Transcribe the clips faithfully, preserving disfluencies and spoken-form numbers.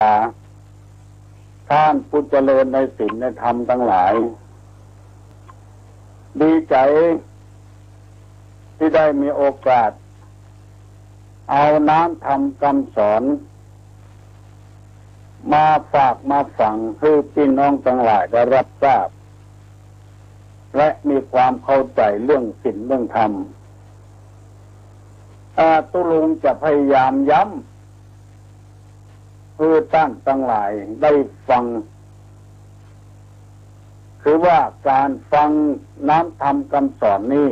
า ท่านผู้เจริญในศีลในธรรมตังหลาย ดีใจ๋ตี้ได้มีโอกาสเอาน้ำธรรมกำสอนมาฝากมาฝังหื้อปี้น้องตังหลายได้ฮับทราบ และมีความเข้าใจ๋เรื่องศีลเรื่องธรรม อา ตุ๊ลุงจะพยายามย้ำ หื้อต้านตังหลายได้ฟัง คือว่าก๋านฟังน้ำธรรมกำสอนนี้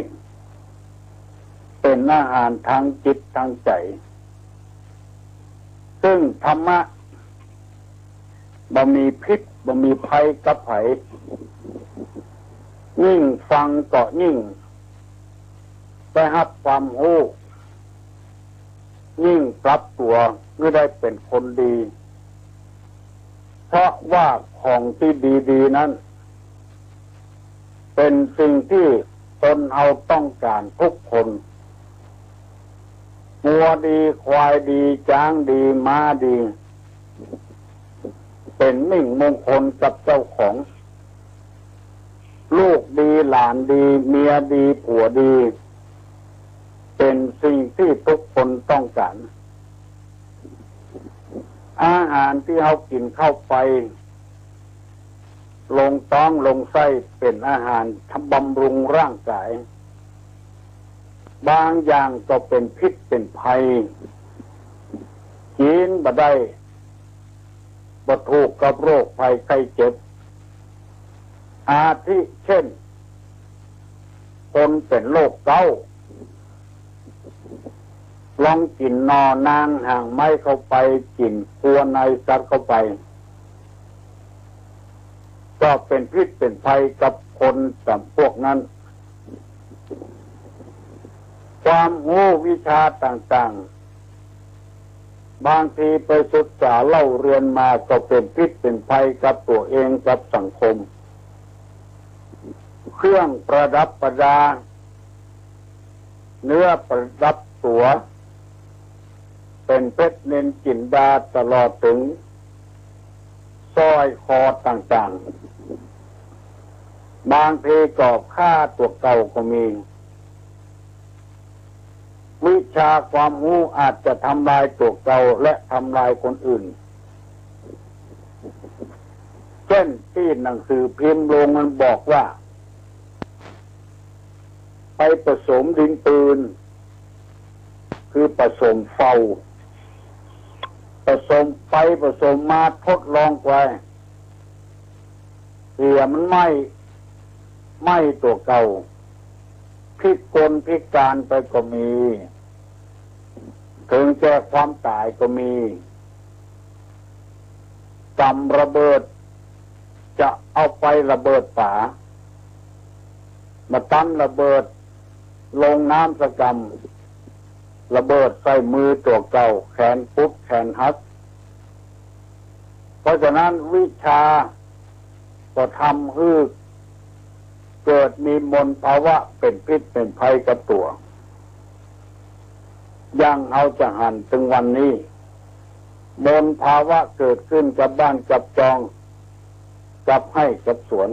เป๋นอาหารตางจิตตางใจ๋ ซึ่งธรรมะบ่มีพิษบ่มีภัยกับใผ ยิ่งฟังก็ยิ่งได้ฮับความฮู้ ยิ่งปรับตั๋วหื้อได้เป๋นคนดี เพราะว่าของตี้ดีๆ นั้น เป๋นสิ่งตี้คนเฮาต้องก๋านกู้คน งัวดี ควายดี จ๊างดี ม้าดี เป๋นมิ่งมงคลกับเจ้าของ ลูกดี หลานดี เมียดี ผัวดี เป๋นสิ่งตี้กู้คนต้องก๋าน อาหารตี้เฮากิ๋นเข้าไป ลงต๊องลงไส้เป๋นอาหารบำรุงร่างก๋าย บางอย่างก็เป๋นพิษเป๋นภัย กิ๋นบ่ได้ บ่ถูกกับโรคภัยไข้เจ็บ อาทิเช่น คนเป๋นโรคเก๊า ลองกิ๋นหน่อนางห่างไม้เข้าไป กิ๋นกั๋วในสัตว์เข้าไป ก็เป๋นพิษเป๋นภัยกับคนจ๋ำพวกนั้น ความฮู้วิชาต่างๆ บางทีไปศึกษาเล่าเรียนมาก็เป๋นพิษเป๋นภัยกับตั๋วเองกับสังคม เครื่องประดับประดา เนื้อประดับตั๋ว เป๋นเพชรนิลจินดาตลอดเถิงสร้อยคอต่างๆ บางทีก็ฆ่าตั๋วเก่าก็มี วิชาความฮู้อาจจะทำลายตั๋วเก่าและทำลายคนอื่น เช่นตี้หนังสือพิมพ์ลงมันบอกว่า ไปผสมดินปืน คือผสมเฝ้า ผสมไปผสมมาทดลองไป เสียมันไหม้ ไหม้ตั๋วเก่า พิกลพิการไปก็มี เถิงแก่ความต๋ายก็มี ตำระเบิด จะเอาไประเบิดป๋า มาตำระเบิด ลงน้ำสักกำ ระเบิดใส่มือตั๋วเก่า แขนปุดแขนหัก เพราะฉะนั้นวิชาก็ทำหื้อเกิดมีมลภาวะเป๋นพิษเป๋นภัยกับตั๋ว อย่างเฮาจะหันเถิงวันนี้ มลภาวะเกิดขึ้นกับบ้านกับจอง กับไฮ่กับสวน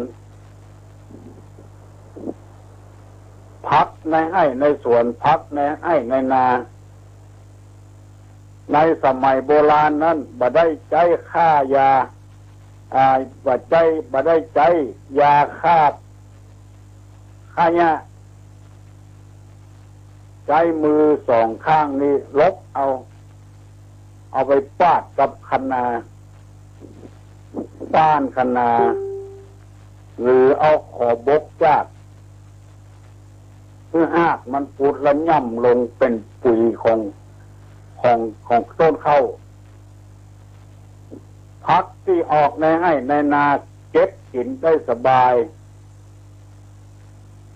ผักในไฮ่ในสวน ผักในไฮ่ในนา ในสมัยโบราณนั้นบ่ได้ใจ๊ฆ่ายา อ่า บ่ใจ๊ บ่ได้ใจ๊ยาฆ่า ฆ่าหญ้า ใจ๊มือสองข้างนี้ลบเอา เอาไปปาดกับคะนา ป้านคะนา หรือเอาขอบกจาก หื้อฮากมันปุดละหย่ำลงเป๋นปุ๋ยของ ของ ของต้นข้าว ผักตี้ออกในไฮ่ในนาเก็บกิ๋นได้สบาย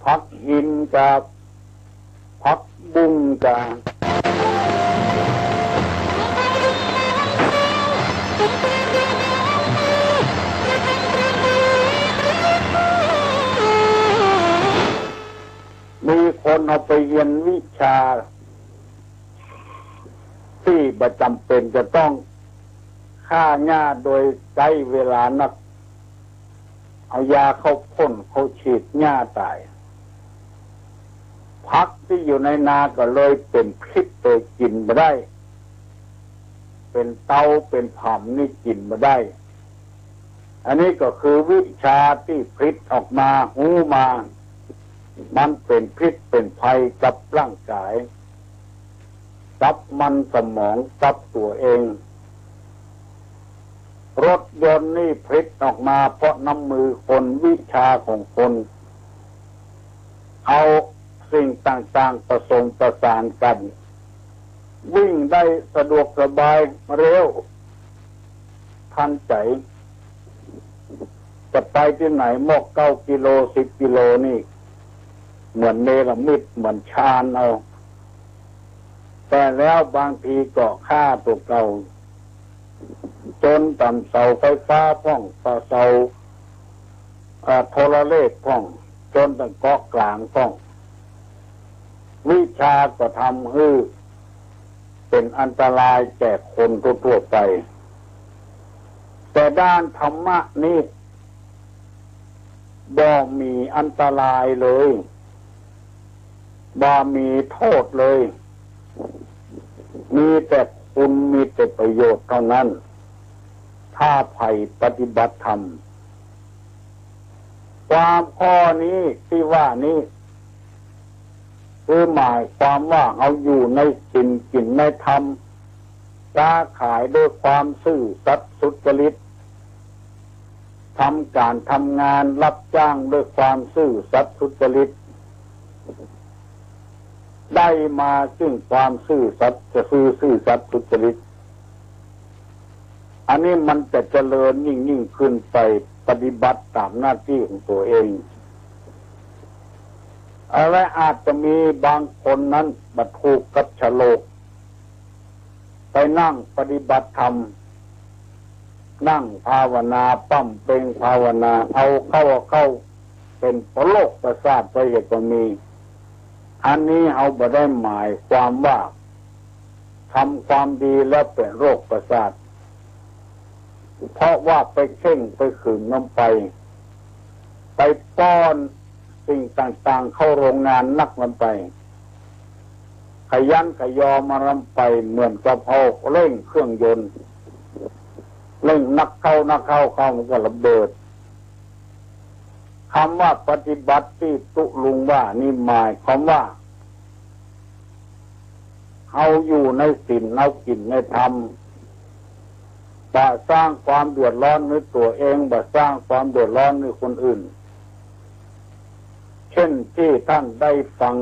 ผักหินกา ผักบุ้งกา มีคนเอาไปเฮียนวิชา ตี้บ่จ๋ำเป๋นจะต้อง ฆ่าหญ้าโดยใจ๊เวลานัก เอายาเข้าพ่นเข้าฉีดหญ้าต๋าย ผักตี้อยู่ในนาก็เลยเป๋นพิษเลยกิ๋นบ่ได้ เป๋นเตาเป๋นผำนี่กิ๋นบ่ได้ อันนี้ก็คือวิชาตี้ผลิตออกมา ฮู้มา มันเป๋นพิษเป๋นภัยกับร่างก๋าย กับมันสมองกับตั๋วเอง รถยนต์นี่ผลิตออกมาเพราะน้ำมือคน วิชาของคน เอาสิ่งต่างๆผสมประสานกั๋น วิ่งได้สะดวกสบายเร็ว ทันใจ๋ จะไปตี้ไหน มอกเก้ากิโล สิบกิโลนี่ เหมือนเนรมิต เหมือนฌานเอา แต่แล้วบางทีก็ฆ่าตั๋วเก่า จนต๋ามเสาไฟฟ้าพ่อง ต๋ามเสา เอ่อ โทรเลขพ่อง จนต๋ามเกาะกลางพ่อง วิชาก็ทำหื้อเป๋นอันตรายแก่คนทั่วๆไป แต่ด้านธรรมะนี้ บ่มีอันตรายเลย บ่มีโต้ษเลย มีแต่คุณ มีแต่ประโยชน์เต้านั้น ถ้าใผปฏิบัติธรรม ความข้อนี้ตี้ว่านี้ คือหมายความว่าเฮาอยู่ในศีล กิ๋นในธรรม ก๊าขายด้วยความซื่อสัตย์สุจริต ทำก๋านทำงานรับจ้างด้วยความซื่อสัตย์สุจริต ได้มาซึ่งความซื่อสัตย์ จะซื่อ ซื่อสัตย์สุจริต อันนี้มันจะเจริญยิ่งๆขึ้นไป ปฏิบัติต๋ามหน้าตี้ของตั๋วเอง และอาจจะมีบางคนนั้นบ่ถูกกับชะโลก ไปนั่งปฏิบัติธรรม นั่งภาวนา ป้ำเป็งภาวนา เอาเข้า เอาเข้า เป๋นโรคประสาทไปเหียก็มี อันนี้เฮาบ่ได้หมายความว่าทำความดีแล้วเป๋นโรคประสาท เพราะว่าไปเข่งไปขรึมนำไป ไปป้อนสิ่งต่างๆเข้าโรงงานนักนำไป ขยันขยอมันนำไป เหมือนกับเฮาเร่งเครื่องยนต์ เร่งนักเข้านักเข้า เข้ามันก็ระเบิด กำว่าปฏิบัติตี้ตุ๊ลุงว่านี่หมายความว่า เฮาอยู่ในศีล เฮากิ๋นในธรรม บ่สร้างความเดือดร้อนหื้อตั๋วเอง บ่สร้างความเดือดร้อนหื้อคนอื่น เช่นตี้ต้านได้ฟัง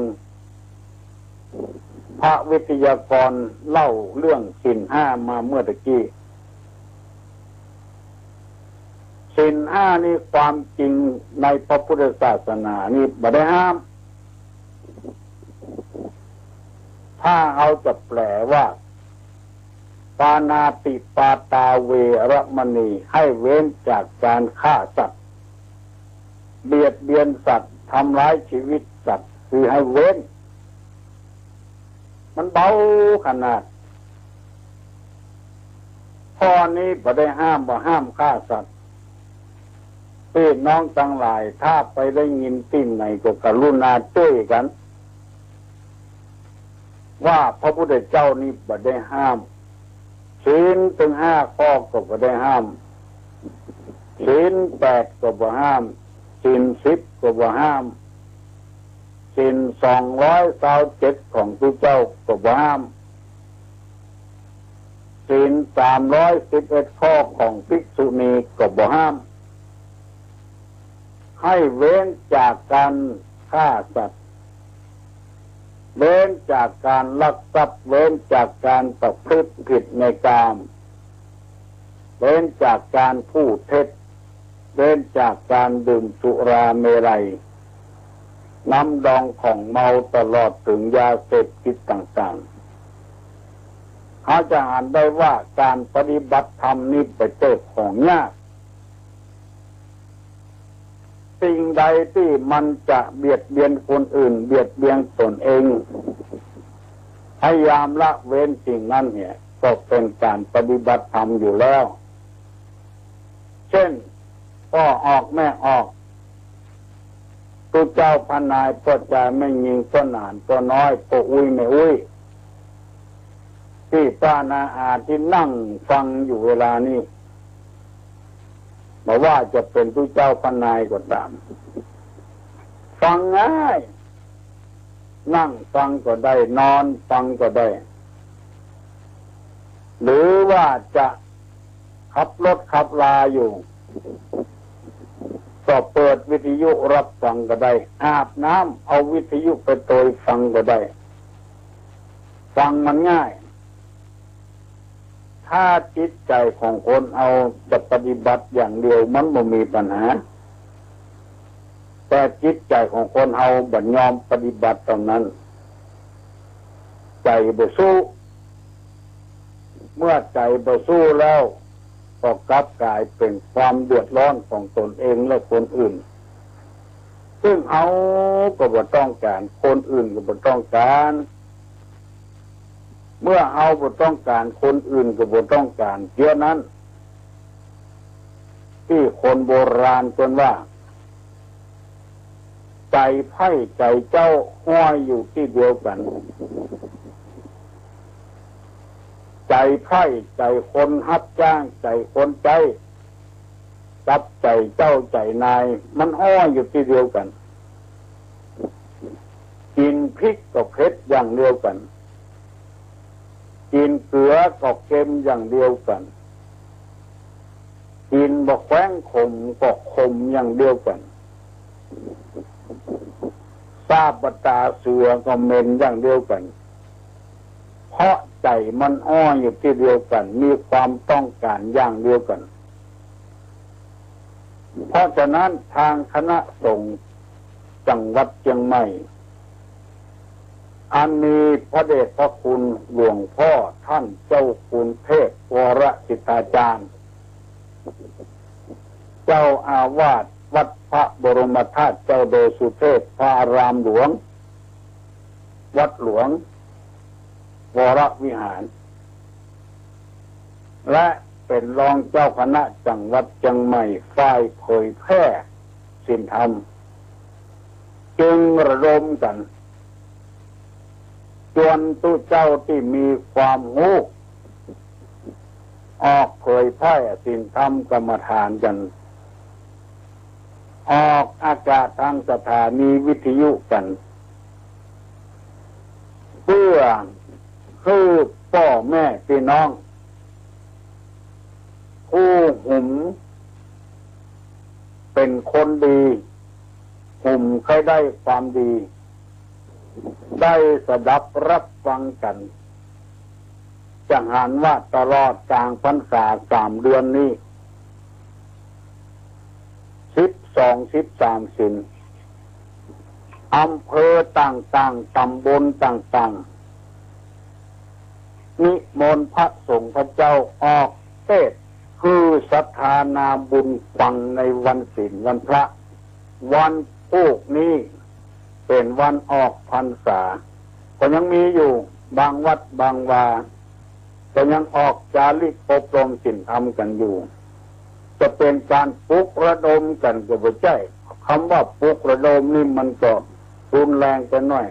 พระวิทยากรเล่าเรื่องศีลห้ามาเมื่อตะกี้ ศีลห้านี่ความจริงในพระพุทธศาสนานี่บ่ได้ห้าม ถ้าเฮาจะแปลว่า ปาณาติปาตาเวระมณี หื้อเว้นจากก๋านฆ่าสัตว์ เบียดเบียนสัตว์ ทำร้ายชีวิตสัตว์ คือหื้อเว้น มันเบาขนาด ข้อนี้บ่ได้ห้ามว่าห้ามฆ่าสัตว์ พี่น้องตังหลาย ถ้าไปได้ยินตี้ไหนก็กรุณาจ้วยกั๋น ว่าพระพุทธเจ้านี่บ่ได้ห้าม ศีลตึงห้าข้อก็บ่ได้ห้าม ศีลแปดก็บ่ห้าม ศีลสิบก็บ่ห้าม ศีลสองร้อยซาวเจ็ดของพระเจ้าก็บ่ห้าม ศีลสามร้อยสิบเอ็ดข้อของภิกษุณีก็บ่ห้าม หื้อเว้นจากก๋านฆ่าสัตว์ เว้นจากก๋านลักทรัพย์ เว้นจากก๋านประพฤติผิดในกาม เว้นจากก๋านพูดเท็จ เว้นจากก๋านดื่มสุราเมรัย น้ำดองของเมา ตลอดเถิงยาเสพติดต่างๆ เฮาจะหันได้ว่าก๋านปฏิบัติธรรมนี้บ่ใจ้ของยาก สิ่งใดตี้มันจะเบียดเบียนคนอื่น เบียดเบียนตนเอง พยายามละเว้นสิ่งนั้นเหีย ก็เป๋นก๋านปฏิบัติธรรมอยู่แล้ว เช่น ป้อออกแม่ออก ตุ๊เจ้าพระนาย ป้อจายแม่ญิง ป้อหนานป้อน้อย ป้ออุ๊ยแม่อุ๊ย ตี้ป้าน้าอาตี้นั่งฟังอยู่เวลานี้ บ่ว่าจะเป๋นตุ๊เจ้าพระนายก็ต๋าม ฟังง่าย นั่งฟังก็ได้ นอนฟังก็ได้ หรือว่าจะขับรถขับราอยู่ ก็เปิดวิทยุรับฟังก็ได้ อาบน้ำเอาวิทยุไปโตยฟังก็ได้ ฟังมันง่าย ถ้าจิตใจ๋ของคนเฮาจะปฏิบัติอย่างเดียวมันบ่มีปัญหา แต่จิตใจ๋ของคนเฮาบ่ยอมปฏิบัติต๋อนนั้น ใจ๋บ่สู้ เมื่อใจ๋บ่สู้แล้ว ก็กลับก๋ายเป๋นความเดือดร้อนของตนเองและคนอื่น ซึ่งเฮาก็บ่ต้องก๋าน คนอื่นก็บ่ต้องก๋าน เมื่อเฮาบ่ต้องก๋าน คนอื่นก็บ่ต้องก๋าน เจื้อนั้น ตี้คนโบราณเปิ้นว่า ใจ๋ใผใจ๋เจ้าฮ้อยอยู่ตี้เดียวกั๋น ใจ๋ใผใจ๋คนฮับจ้าง ใจ๋คนใจ๊ กับใจ๋เจ้าใจ๋นาย มันฮ้อยอยู่ตี้เดียวกั๋น กิ๋นพริกก็เผ็ดอย่างเดียวกั๋น กิ๋นเกลือก็เค็มอย่างเดียวกั๋น กิ๋นบ่าแคว้งขมก็ขมอย่างเดียวกั๋น ซาบบ่าต๋าเสือก็เหม็นอย่างเดียวกั๋น เพราะใจ๋มันฮ้อยอยู่ตี้เดียวกั๋น มีความต้องก๋านอย่างเดียวกั๋น เพราะฉะนั้นทางคณะสงฆ์จังหวัดเจียงใหม่ อันมีพระเดชพระคุณหลวงพ่อท่านเจ้าคุณเทพวรสิทธาจารย์ เจ้าอาวาสวัดพระบรมธาตุเจ้าโดยสุเทพพระอารามหลวง วัดหลวงวรวิหาร และเป๋นรองเจ้าคณะจังหวัดเจียงใหม่ฝ่ายเผยแพร่ศีลธรรม จึงระดมกั๋น จวนตุ๊เจ้าตี้มีความฮู้ ออกเผยแพร่ศีลธรรมกรรมฐานกั๋น ออกอากาศตางสถานีวิทยุกั๋น เปื้อหื้อป้อแม่ปี้น้อง ผู้หุมเป๋นคนดี หุมใค่ได้ความดี ได้สดับรับฟังกั๋น จะหันว่าตลอดก๋างพรรษาสามเดือนนี้ สิบสอง สิบสามศีล อำเภอต่างๆ ต๋ำบลต่างๆ นิมนต์พระสงฆ์พระเจ้าออกเตสน์ หื้อศรัทธานาบุญฟังในวันศีลวันพระ วันพูกนี้เป๋นวันออกพรรษา ก็ยังมีอยู่ บางวัดบางวา ก็ยังออกจาริกอบรมศีลธรรมกั๋นอยู่ จะเป๋นก๋านปลุกระดมกั๋นก็บ่ใจ้ กำว่าปลุกระดมนี่มันก็รุนแรงไปหน้อย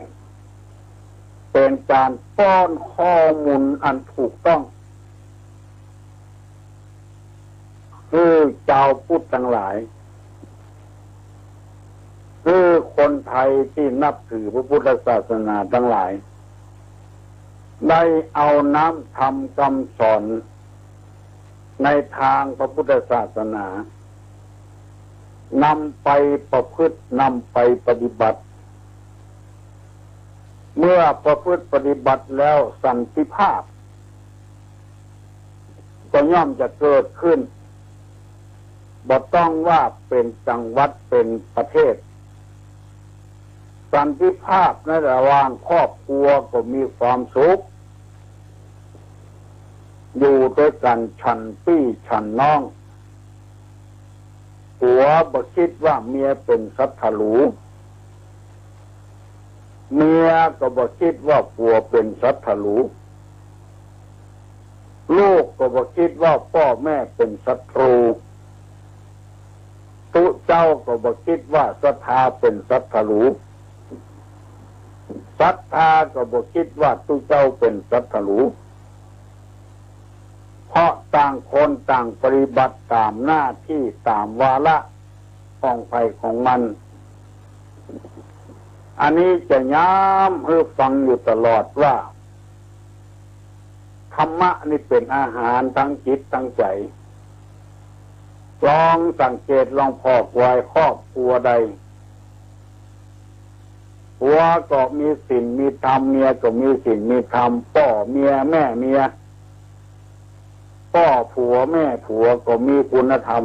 เป๋นก๋านป้อนข้อมูลอันถูกต้อง คือจาวพุทธตังหลาย คือคนไทยตี้นับถือพระพุทธศาสนาตังหลาย ได้เอาน้ำธรรมกำสอนในตางพระพุทธศาสนา นำไปประพฤติ นำไปปฏิบัติ เมื่อประพฤติปฏิบัติแล้วสันติภาพ ก็ย่อมจะเกิดขึ้น บ่ต้องว่าเป๋นจังหวัดเป๋นประเทศ สันติภาพในระหว่างครอบครัวก็มีความสุข อยู่ตวยกั๋นฉันปี้ฉันน้อง ผัวบ่กึ๊ดว่าเมียเป๋นศัตรู เมียก็บ่กึ๊ดว่าผัวเป๋นศัตรู ลูกก็บ่กึ๊ดว่าป้อแม่เป๋นศัตรู าก็บ่กึ๊ดว่าศรัทธาเป๋นศัตรู ศรัทธาก็บ่กึ๊ดว่าตุ๊เจ้าเป๋นศัตรู เพราะต่างคนต่างปฏิบัติต๋ามหน้าตี้ต๋ามวาระของใผของมัน อันนี้จะย้ำหื้อฟังอยู่ตลอดว่า ธรรมะนี่เป๋นอาหารตังจิตตังใจ๋ ลองสังเกตลองผ่อควายครอบครัวใด ผัวก็มีศีลมีธรรม เมียก็มีศีลมีธรรม ป้อเมียแม่เมีย ป้อผัวแม่ผัวก็มีคุณธรรม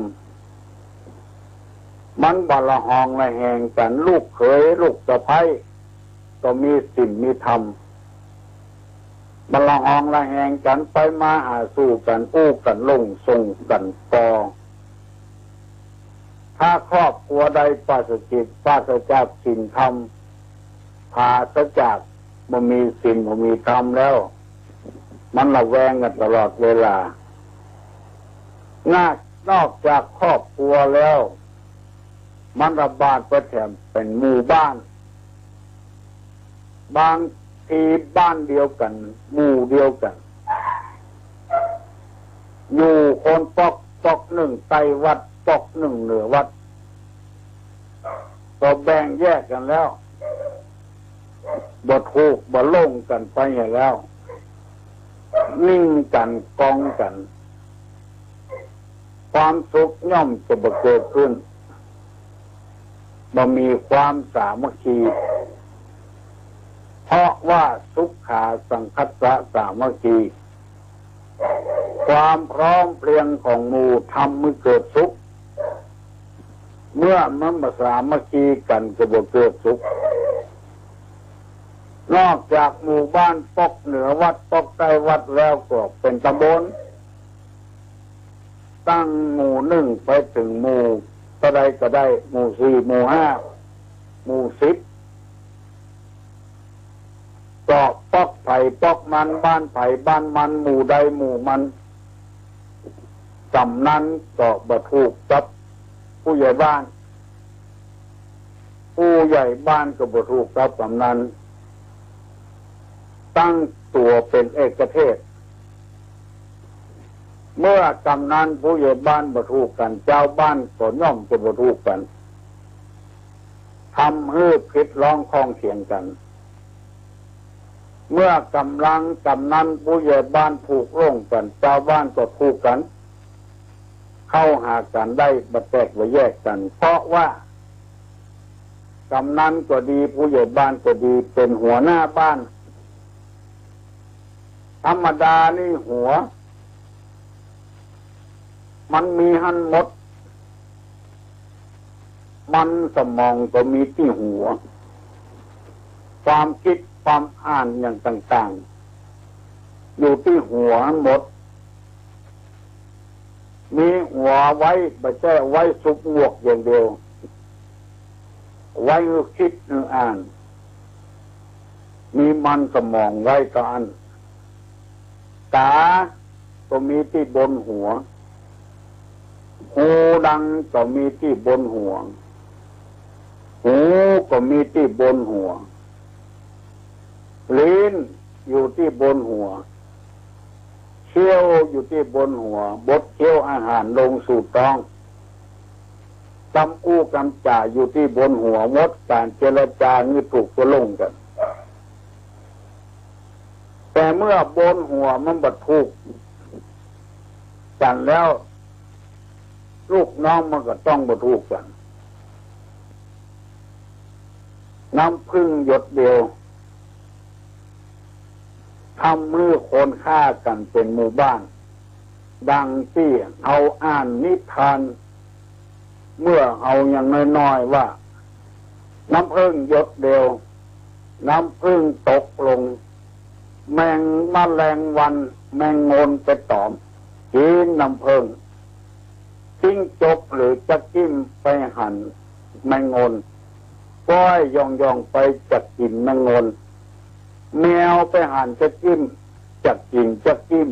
มันบ่ละหองละแหงกั๋น ลูกเขยลูกสะใภ้ก็มีศีลมีธรรม บ่ละหองละแหงกั๋น ไปมาหาสู่กั๋น อู้กั๋นลงส่งกั๋นต่อ ถ้าครอบครัวใดปราศจาก ปราศจากศีลธรรม ปราศจาก บ่มีศีลบ่มีธรรมแล้ว มันระแวงกั๋นตลอดเวลา นอก นอกจากครอบครัวแล้ว มันระบาดไปแถมเป๋นหมู่บ้าน บางทีบ้านเดียวกั๋น หมู่เดียวกั๋น อยู่คนป๊อก ป๊อกนึ่งใต้วัด ป๊อกนึ่งเหนือวัด ก็แบ่งแยกกั๋นแล้ว บ่ถูกบ่ลงกั๋นไปแล้ว นิ่งกั๋นกองกั๋น ความสุขย่อมจะบ่เกิดขึ้น บ่มีความสามัคคี เพราะว่าสุขาสังคัสสะสามัคคี ความพร้อมเพรียงของหมู่ทำหื้อเกิดสุข เมื่อมันบ่สามัคคีกั๋นก็บ่เกิดสุข นอกจากหมู่บ้านป๊อกเหนือวัดป๊อกใต้วัดแล้วก็เป๋นตำบล ตั้งหมู่นึ่งไปเถิงหมู่เต้าใดก็ได้ หมู่สี่ หมู่ห้า หมู่สิบ ก็ป๊อกใผป๊อกมัน บ้านใผบ้านมัน หมู่ใดหมู่มัน กำนันก็บ่ถูกกับผู้ใหญ่บ้าน ผู้ใหญ่บ้านก็บ่ถูกกับกำนัน ตั้งตั๋วเป๋นเอกเทศ เมื่อกำนันผู้ใหญ่บ้านบ่ถูกกั๋น จาวบ้านก็ย่อมจะบ่ถูกกั๋น ทำหื้อผิดร้องข้องเถียงกั๋น เมื่อกำลังกำนันผู้ใหญ่บ้านถูกลงกั๋น จาวบ้านก็ถูกกั๋น เข้าหากั๋นได้ บ่แตกบ่แยกกั๋น เพราะว่ากำนันก็ดี ผู้ใหญ่บ้านก็ดี เป๋นหัวหน้าบ้าน ธรรมดานี่หัว มันมีหั้นหมด มันสมองก็มีตี้หัว ความกึ๊ดความอ่านอย่างต่างๆ อยู่ตี้หัวหั้นหมด มีหัวไว้ บ่ใจ้ไว้ซุบงวกอย่างเดียว ไว้หื้อกึ๊ดหื้ออ่าน มีมันสมองไว้เต้าอั้น ต๋าก็มีตี้บนหัว ฮูดังก็มีตี้บนหัว หูก็มีตี้บนหัว ลิ้นอยู่ตี้บนหัว เขี้ยวอยู่ตี้บนหัว บดเคี้ยวอาหารลงสู่ต๊อง กำอู้กำจ๋าอยู่ตี้บนหัวหมด ก๋านเจรจาหื้อถูกต๋กลงกั๋น แต่เมื่อบนหัวมันบ่ถูกกั๋นแล้ว ลูกน้องมันก็ต้องบ่ถูกกั๋น น้ำผึ้งหยดเดียว ทำหื้อคนฆ่ากั๋นเป๋นหมู่บ้าน ดังตี้เฮาอ่านนิทาน เมื่อเฮายังน้อยๆ ว่า น้ำผึ้งหยดเดียว น้ำผึ้งตกลง แมง แมลงวัน แมงงนไปต๋อม กิ๋นน้ำผึ้ง จิ้งจกหรือจ๊ะกิ่มไปหันแมงงน ป้อยย่องๆ ไปจะกิ๋นแมงงน แมวไปหันจ๊ะกิ่ม จะกิ๋นจ๊ะกิ่ม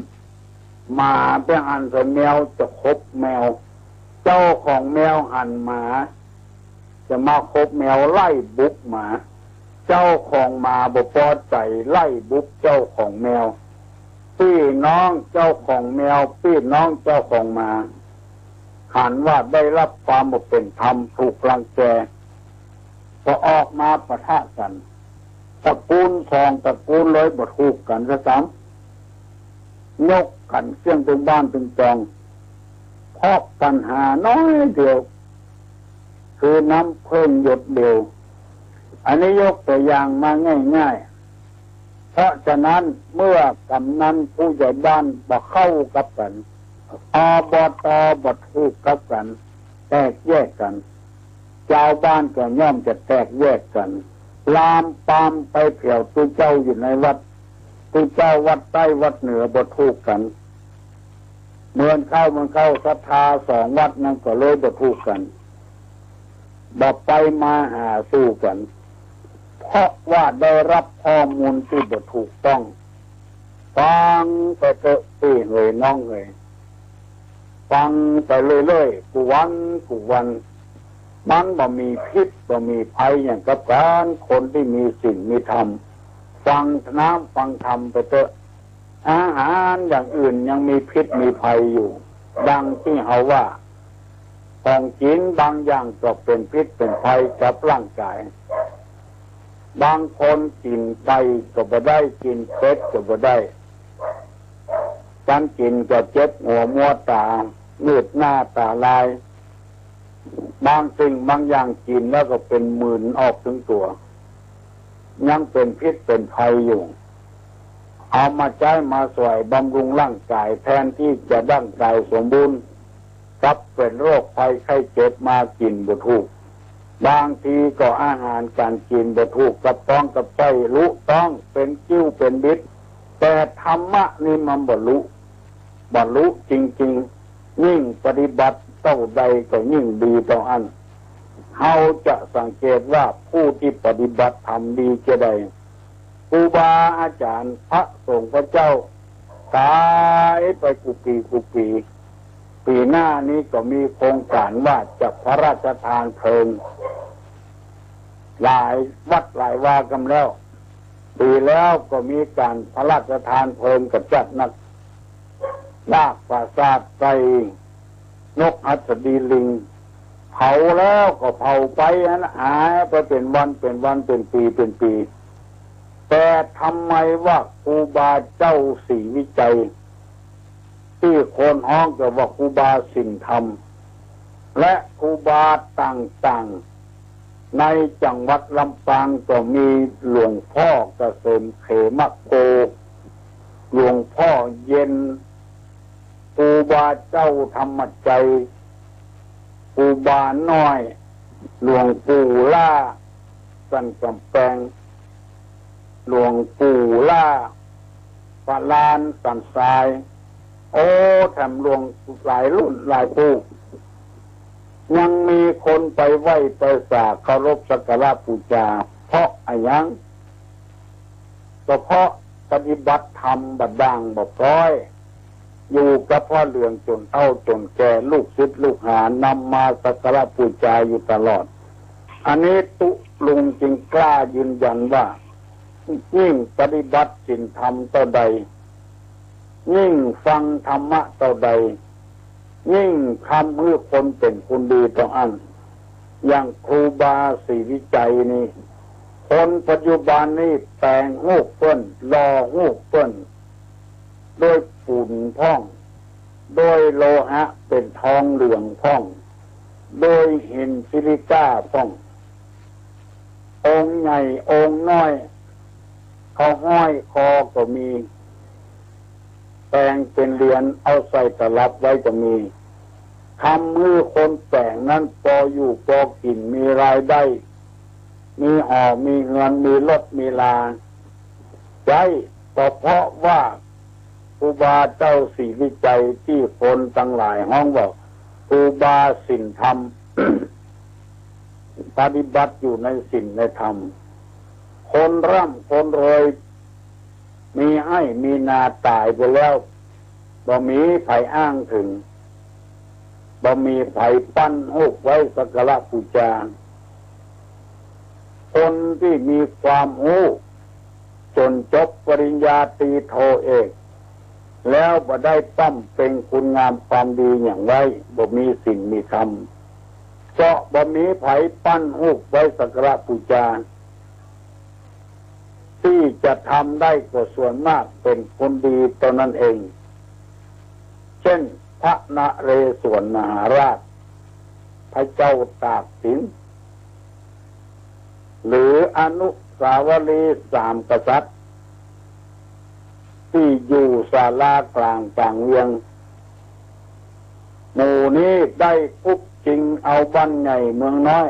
หมาไปหันใส่แมว จะขบแมว เจ้าของแมวหันหมา จะมาคบแมวไล่บุกหมา เจ้าของหมาบ่ปอใจ๋ไล่บุกเจ้าของแมว ปี้น้องเจ้าของแมว ปี้น้องเจ้าของหมา หันว่าได้ฮับความบ่เป๋นธรรม ถูกรังแก ก็ออกมาปะทะกั๋น ตระกู๋นสองตระกู๋นเลยบ่ถูกกั๋นซะซ้ำ ยกกั๋นเสี้ยงตึงบ้านตึงจอง เพราะปัญหาน้อยเดียว คือน้ำเผิ้งหยดเดียว อันนี้ยกตั๋วอย่างมาง่ายๆ เพราะฉะนั้นเมื่อกำนันผู้ใหญ่บ้านบ่เข้ากับกั๋น อบต.บ่ถูกกับกั๋น แตกแยกกั๋น จาวบ้านก็ย่อมจะแตกแยกกั๋น ลามปามไปแผวตุ๊เจ้าอยู่ในวัด ตุ๊เจ้าวัดใต้วัดเหนือบ่ถูกกั๋น เมือนเข้าเมือนเข้าศรัทธาสองวัดนั้นก็เลยบ่ถูกกั๋น บ่ไปมาหาสู่กั๋น เพราะว่าได้ฮับข้อมูลตี้บ่ถูกต้อง ฟังไปเต๊อะปี้เหยน้องเหย ฟังไปเรื่อยๆ กู้วันกู้วัน มันบ่มีพิษบ่มีภัยหยังกับกั๋น คนตี้มีศีลมีธรรม ฟังน้ำฟังธรรมไปเต๊อะ อาหารอย่างอื่นยังมีพิษมีภัยอยู่ ดังตี้เฮาว่า ของกิ๋นบางอย่างก็เป๋นพิษเป๋นภัยกับร่างก๋าย บางคนกิ๋นไก่ก็บ่ได้ กิ๋นเป็ดก็บ่ได้ กั๋นกิ๋นก็เจ็บหัวมัวต๋า มืดหน้าต๋าลาย บางสิ่งบางอย่างกิ๋นแล้วก็เป๋นมึนออกตึงตั๋ว ยังเป๋นพิษเป๋นภัยอยู่ เอามาใจ๊มาสวยบำรุงร่างก๋ายแทนตี้จะร่างก๋ายสมบูรณ์ กลับเป๋นโรคภัยไข้เจ็บมากิ๋นบ่ถูก บางทีก็อาหารก๋านกิ๋นบ่ถูกกับต๊องกับไส้ ลุต๊องเป๋นกิ้วเป๋นบิด แต่ธรรมะนี่มันบ่ลุ บ่ลุจริงๆ ยิ่งปฏิบัติเต้าใดก็ยิ่งดีเต้าอั้น เฮาจะสังเกตว่าผู้ตี้ปฏิบัติธรรมดีแก่ใด ครูบาอาจ๋ารย์พระสงฆ์พระเจ้าต๋ายไปกู้ปี๋กู้ปี๋ ปี๋หน้านี้ก็มีโครงก๋านว่าจะพระราชทานเพลิง หลายวัดหลายวากั๋นแล้ว ปี๋แล้วก็มีก๋านพระราชทานเพลิงกระจัดนัก ซากปราสาทไก่ นกหัสดีลิง เผาแล้วก็เผาไปหั้น หายไปเป๋นวันเป๋นวัน เป๋นปี๋เป๋นปี๋ แต่ทำไมว่าครูบาเจ้าศรีวิชัย ตี้คนฮ้องกั๋นว่าครูบาศีลธรรม และครูบาต่างๆ ในจังหวัดลำปางก็มีหลวงพ่อเกษมเขมโก หลวงพ่อเย็น ครูบาเจ้าธรรมชัย ครูบาน้อย หลวงปู่ล่า สันก๋ำแปง หลวงปู่ล่า ปะลาน สันทราย โอ้ แถมหลวงหลายรุ่นหลายปู่ ยังมีคนไปไหว้ไปสาเคารพสักการะปู๋จา เพราะอะหยัง ก็เพราะปฏิบัติธรรมบ่ด่างบ่พร้อย อยู่กับผ้าเหลืองจ๋นเฒ่าจ๋นแก่ ลูกศิษย์ลูกหานำมาสักการะปู๋จาอยู่ตลอด อันนี้ตุ๊ลุงจึงกล้ายืนยันว่า ยิ่งปฏิบัติศีลธรรมเต้าใด ยิ่งฟังธรรมะเต้าใด ยิ่งทำหื้อคนเป๋นคนดีเต้าอั้น อย่างครูบาศรีวิชัยนี่ คนปัจจุบันนี่แป๋งฮูปเปิ้น หล่อฮูปเปิ้น โดยปู๋นพ่อง โดยโลหะเป๋นทองเหลืองพ่อง โดยหินซิลิก้าพ่อง องค์ใหญ่องค์น้อย เขาห้อยคอก็มี แป๋งเป๋นเหรียญเอาใส่ตลับไว้ก็มี ทำหื้อคนแป๋งนั้นปออยู่ปอกิ๋น มีรายได้ มีหอมีเฮือน มีรถมีลา ใจ๊ ก็เพราะว่าครูบาเจ้าศรีวิชัยตี้คนตังหลายฮ้องว่าครูบาศีลธรรม ปฏิบัติอยู่ในศีลในธรรม คนร่ำคนรวย มีไฮ่มีนาต๋ายไปแล้ว บ่มีใผอ้างเถิง บ่มีใผปั้นฮูปไว้สักการะปู๋จา คนตี้มีความฮู้จ๋นจบปริญญาตรีโทเอก แล้วบ่ได้บำเพ็ญคุณงามความดีหยังไว้ บ่มีศีลมีธรรม เพราะบ่มีใผปั้นฮูปไว้สักการะปู๋จา ตี้จะทำได้ก็ส่วนมากเป๋นคนดีเต้านั้นเอง เจ้นพระนเรศวรมหาราช พระเจ้าตากสิน หรืออนุสาวรีย์สามกษัตริย์ ตี้อยู่ศาลากลางป๋างเวียง หมู่นี้ได้กุ๊บกิ๋งเอาบ้านใหญ่เมืองน้อย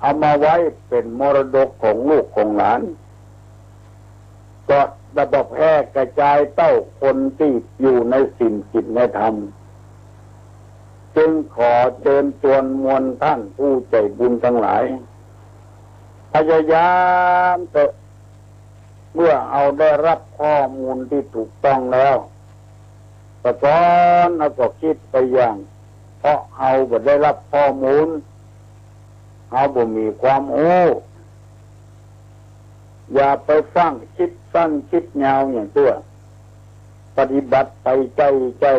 เอามาไว้เป๋นมรดกของลูกของหลาน ก็ได้บ่แพร่กระจายเต้าคนตี้อยู่ในศีลกิจในธรรม จึงขอเจิญจวนมวลต้านผู้ใจ๋บุญตังหลาย พยายามเต๊อะ เมื่อเฮาได้ฮับข้อมูลตี้ถูกต้องแล้ว แต่ก่อนเฮาก็กึ๊ดไปอย่าง เพราะเฮาบ่ได้ฮับข้อมูล เฮาบ่มีความฮู้ อย่าไปฟั่งกึ๊ดสั้นกึ๊ดยาวอย่างเตื้อ ปฏิบัติไปใจ้ใจ้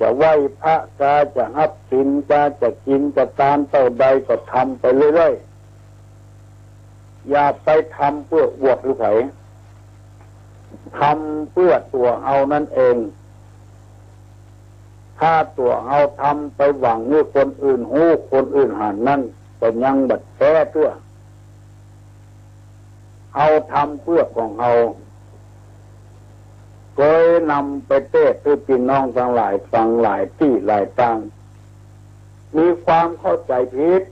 จะไหว้พระกา จะฮับศีลกา จะกิ๋นจะตานเต้าใดก็ทำไปเรื่อยๆ อย่าไปทำเปื้ออวดหื้อใผ ทำเปื้อตั๋วเฮานั้นเอง ถ้าตั๋วเฮาทำไปหวังหื้อคนอื่นฮู้ คนอื่นหันนั้น ก็ยังบ่แต๊เตื้อ เฮาทำเปื้อของเฮา เกยนำไปเตศน์หื้อปี้น้องตังหลายฟังหลายตี้หลายตาง มีความเข้าใจ๋ผิด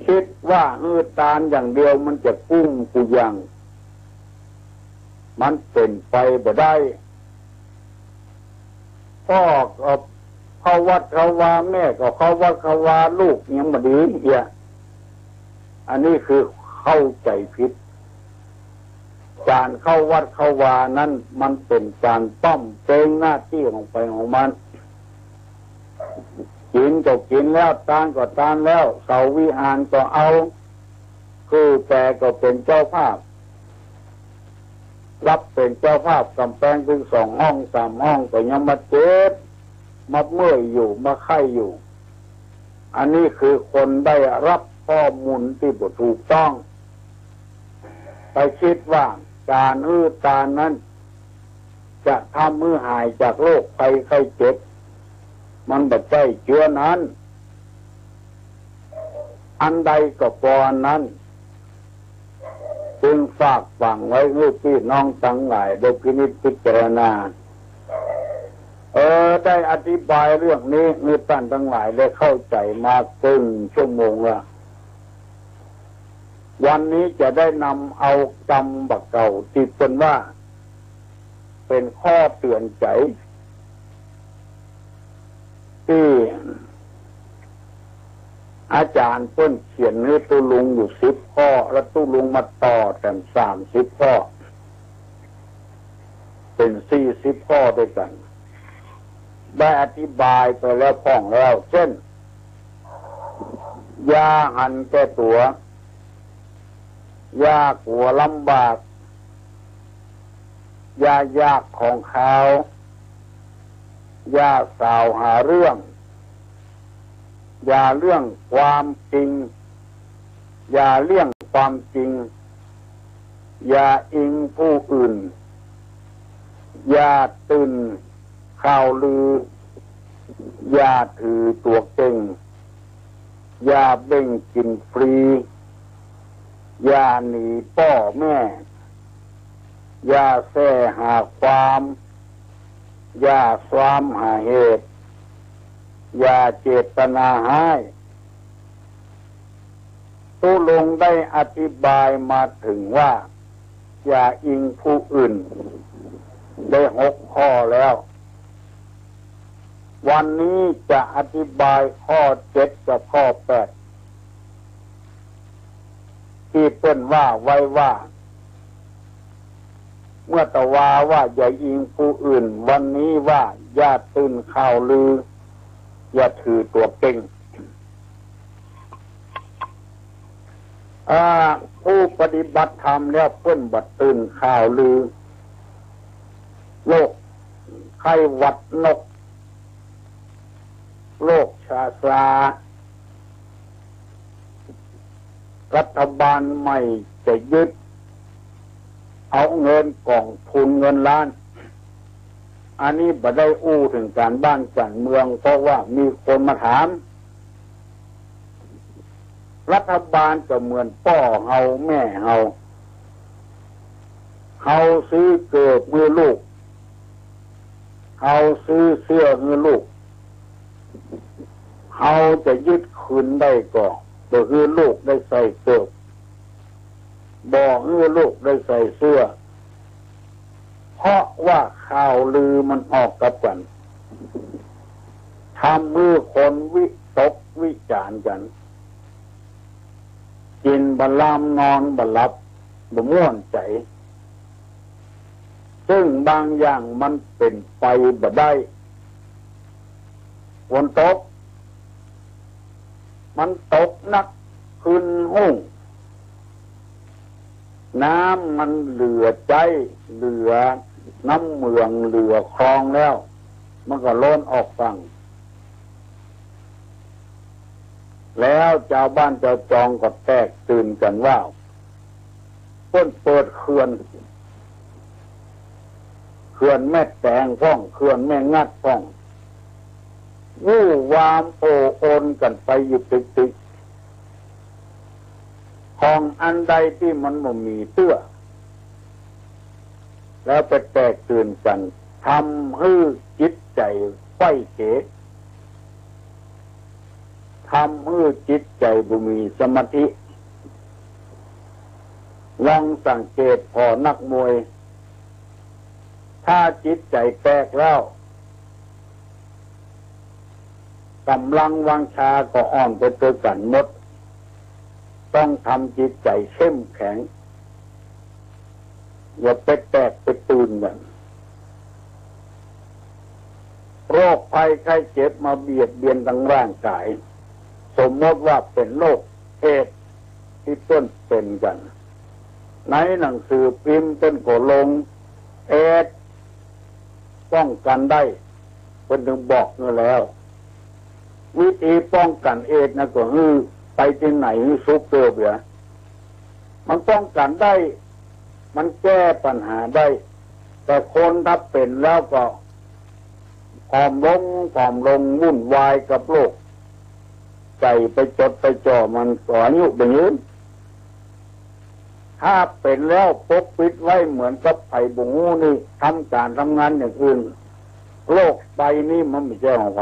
กึ๊ดว่าหื้อตานอย่างเดียวมันจะกุ้มกู้อย่าง มันเป๋นไปบ่ได้ พ่อก็เข้าวัดเข้าวา แม่ก็เข้าวัดเข้าวา ลูกยังบ่ดีเหีย อันนี้คือเข้าใจ๋ผิด ก๋านเข้าวัดเข้าวานั้นมันเป๋นก๋านป้อมเปงหน้าตี้ของใผของมัน กิ๋นก็กิ๋นแล้ว ตานก็ตานแล้ว เสาวิหารก็เอา คือแปก็เป๋นเจ้าภาพ ฮับเป๋นเจ้าภาพก๋ำแปงตึงสองห้องสามห้องก็ยังมาเจ็บ มาเมื่อยอยู่ มาไข้อยู่ อันนี้คือคนได้ฮับข้อมูลตี้บ่ถูกต้อง ไปกึ๊ดว่าก๋านหื้อตานนั้น จะทำหื้อหายจากโรคภัยไข้เจ็บ มันบ่ใจ้เจื้อนั้น อันใดก็ปออันนั้น จึงฝากฝังไว้หื้อปี้น้องตังหลายได้พินิจพิจารณา เออ ได้อธิบายเรื่องนี้หื้อต้านตังหลายได้เข้าใจ๋มาเกิ่งชั่วโมงละ วันนี้จะได้นำเอากำบ่าเก่าตี้เปิ้นว่าเป๋นข้อเตือนใจ๋ ตี้อาจ๋ารย์เปิ้นเขียนหื้อตุ๊ลุงอยู่สิบข้อ แล้วตุ๊ลุงมาต่อแถมสามสิบข้อ เป๋นสี่สิบข้อตวยกั๋น ได้อธิบายไปแล้วพ่องแล้ว เจ้น อย่าหันแก่ตั๋ว อย่ากั๋วลำบาก อย่ายากของคาว อย่าสาวหาเรื่อง อย่าเลื่องความจริง อย่าเลี่ยงความจริง อย่าอิงผู้อื่น อย่าตื่นข่าวลือ อย่าถือตั๋วเก่ง อย่าเบ่งกิ๋นฟรี อย่าหนีป้อแม่ อย่าแสหาความ อย่าซวามหาเหตุ อย่าเจตนาฮ้าย ตุ๊ลุงได้อธิบายมาเถิงว่า อย่าอิงผู้อื่น ได้หกข้อแล้ว วันนี้จะอธิบายข้อเจ็ดกับข้อแปด ตี้เปิ้นว่าไว้ว่า เมื่อตะวาว่าอย่าอิงผู้อื่น วันนี้ว่าอย่าตื่นข่าวลือ อย่าถือตั๋วเก่ง ถ้าผู้ปฏิบัติธรรมแล้วเปิ้นบ่ตื่นข่าวลือ โรคไข้หวัดนก โรคซาร์ส รัฐบาลใหม่จะยึดเอาเงินกองทุนเงินล้าน อันนี้บ่ได้อู้เถิงก๋านบ้านก๋านเมือง เพราะว่ามีคนมาถาม รัฐบาลก็เหมือนป้อเฮาแม่เฮา เฮาซื้อเกิบหื้อลูก เฮาซื้อเสื้อหื้อลูก เฮาจะยึดคืนได้ก็บ่หื้อลูกได้ใส่เกิบ บ่หื้อลูกได้ใส่เสื้อ เพราะว่าข่าวลือมันออกกับกั๋น ทำหื้อคนวิตกวิจารณ์กั๋น กิ๋นบ่ลำนอนบ่หลับ บ่ม่วนใจ๋ ซึ่งบางอย่างมันเป๋นไปบ่ได้ ฝนตก มันตกหนักขึ้นฮุ่ง น้ำมันเหลือใจ๊ เหลือน้ำเหมือง เหลือคลองแล้ว มันก็ล้นออกฝั่ง แล้วจาวบ้านจาวจองก็แตกตื่นกั๋นว่า เปิ้นเปิดเขื่อน เขื่อนแม่แตงพ่อง เขื่อนแม่งัดพ่อง วู่วามโอ้อวนกั๋นไปอยู่ติ๊กๆ ของอันใดตี้มันบ่มีเตื้อ แล้วไปแตกตื่นกั๋น ทำหื้อจิตใจ๋ไขว้เขว ทำหื้อจิตใจ๋บ่มีสมาธิ ลองสังเกตผ่อนักมวย ถ้าจิตใจ๋แตกแล้ว ก๋ำลังวังชาก็อ่อนไปตวยกั๋นหมด ต้องทำจิตใจ๋เข้มแข็ง อย่าไปแตกไปตื่นกั๋น โรคภัยไข้เจ็บมาเบียดเบียนตังร่างก๋าย สมมติว่าเป๋นโรคเอดส์ตี้เปิ้นเป๋นกั๋น ในหนังสือพิมพ์เปิ้นก็ลง เอดส์ป้องกั๋นได้ เปิ้นเถิงบอกหื้อแล้ว วิธีป้องกั๋นเอดส์นะก็หื้อไปตี้ไหนหื้อสุกเติบเหีย มันป้องกั๋นได้ มันแก้ปัญหาได้ แต่คนถ้าเป๋นแล้วก็ผอมลง ผอมลง วุ่นวายกับโลก ใจ๋ไปจดไปจ่อมันก็อายุบ่ยืน ถ้าเป๋นแล้วปกปิดไว้เหมือนกับใผบ่ฮู้นี่ ทำก๋านทำงานอย่างอื่น โรคไปนี่มันบ่ใจ้ของใผ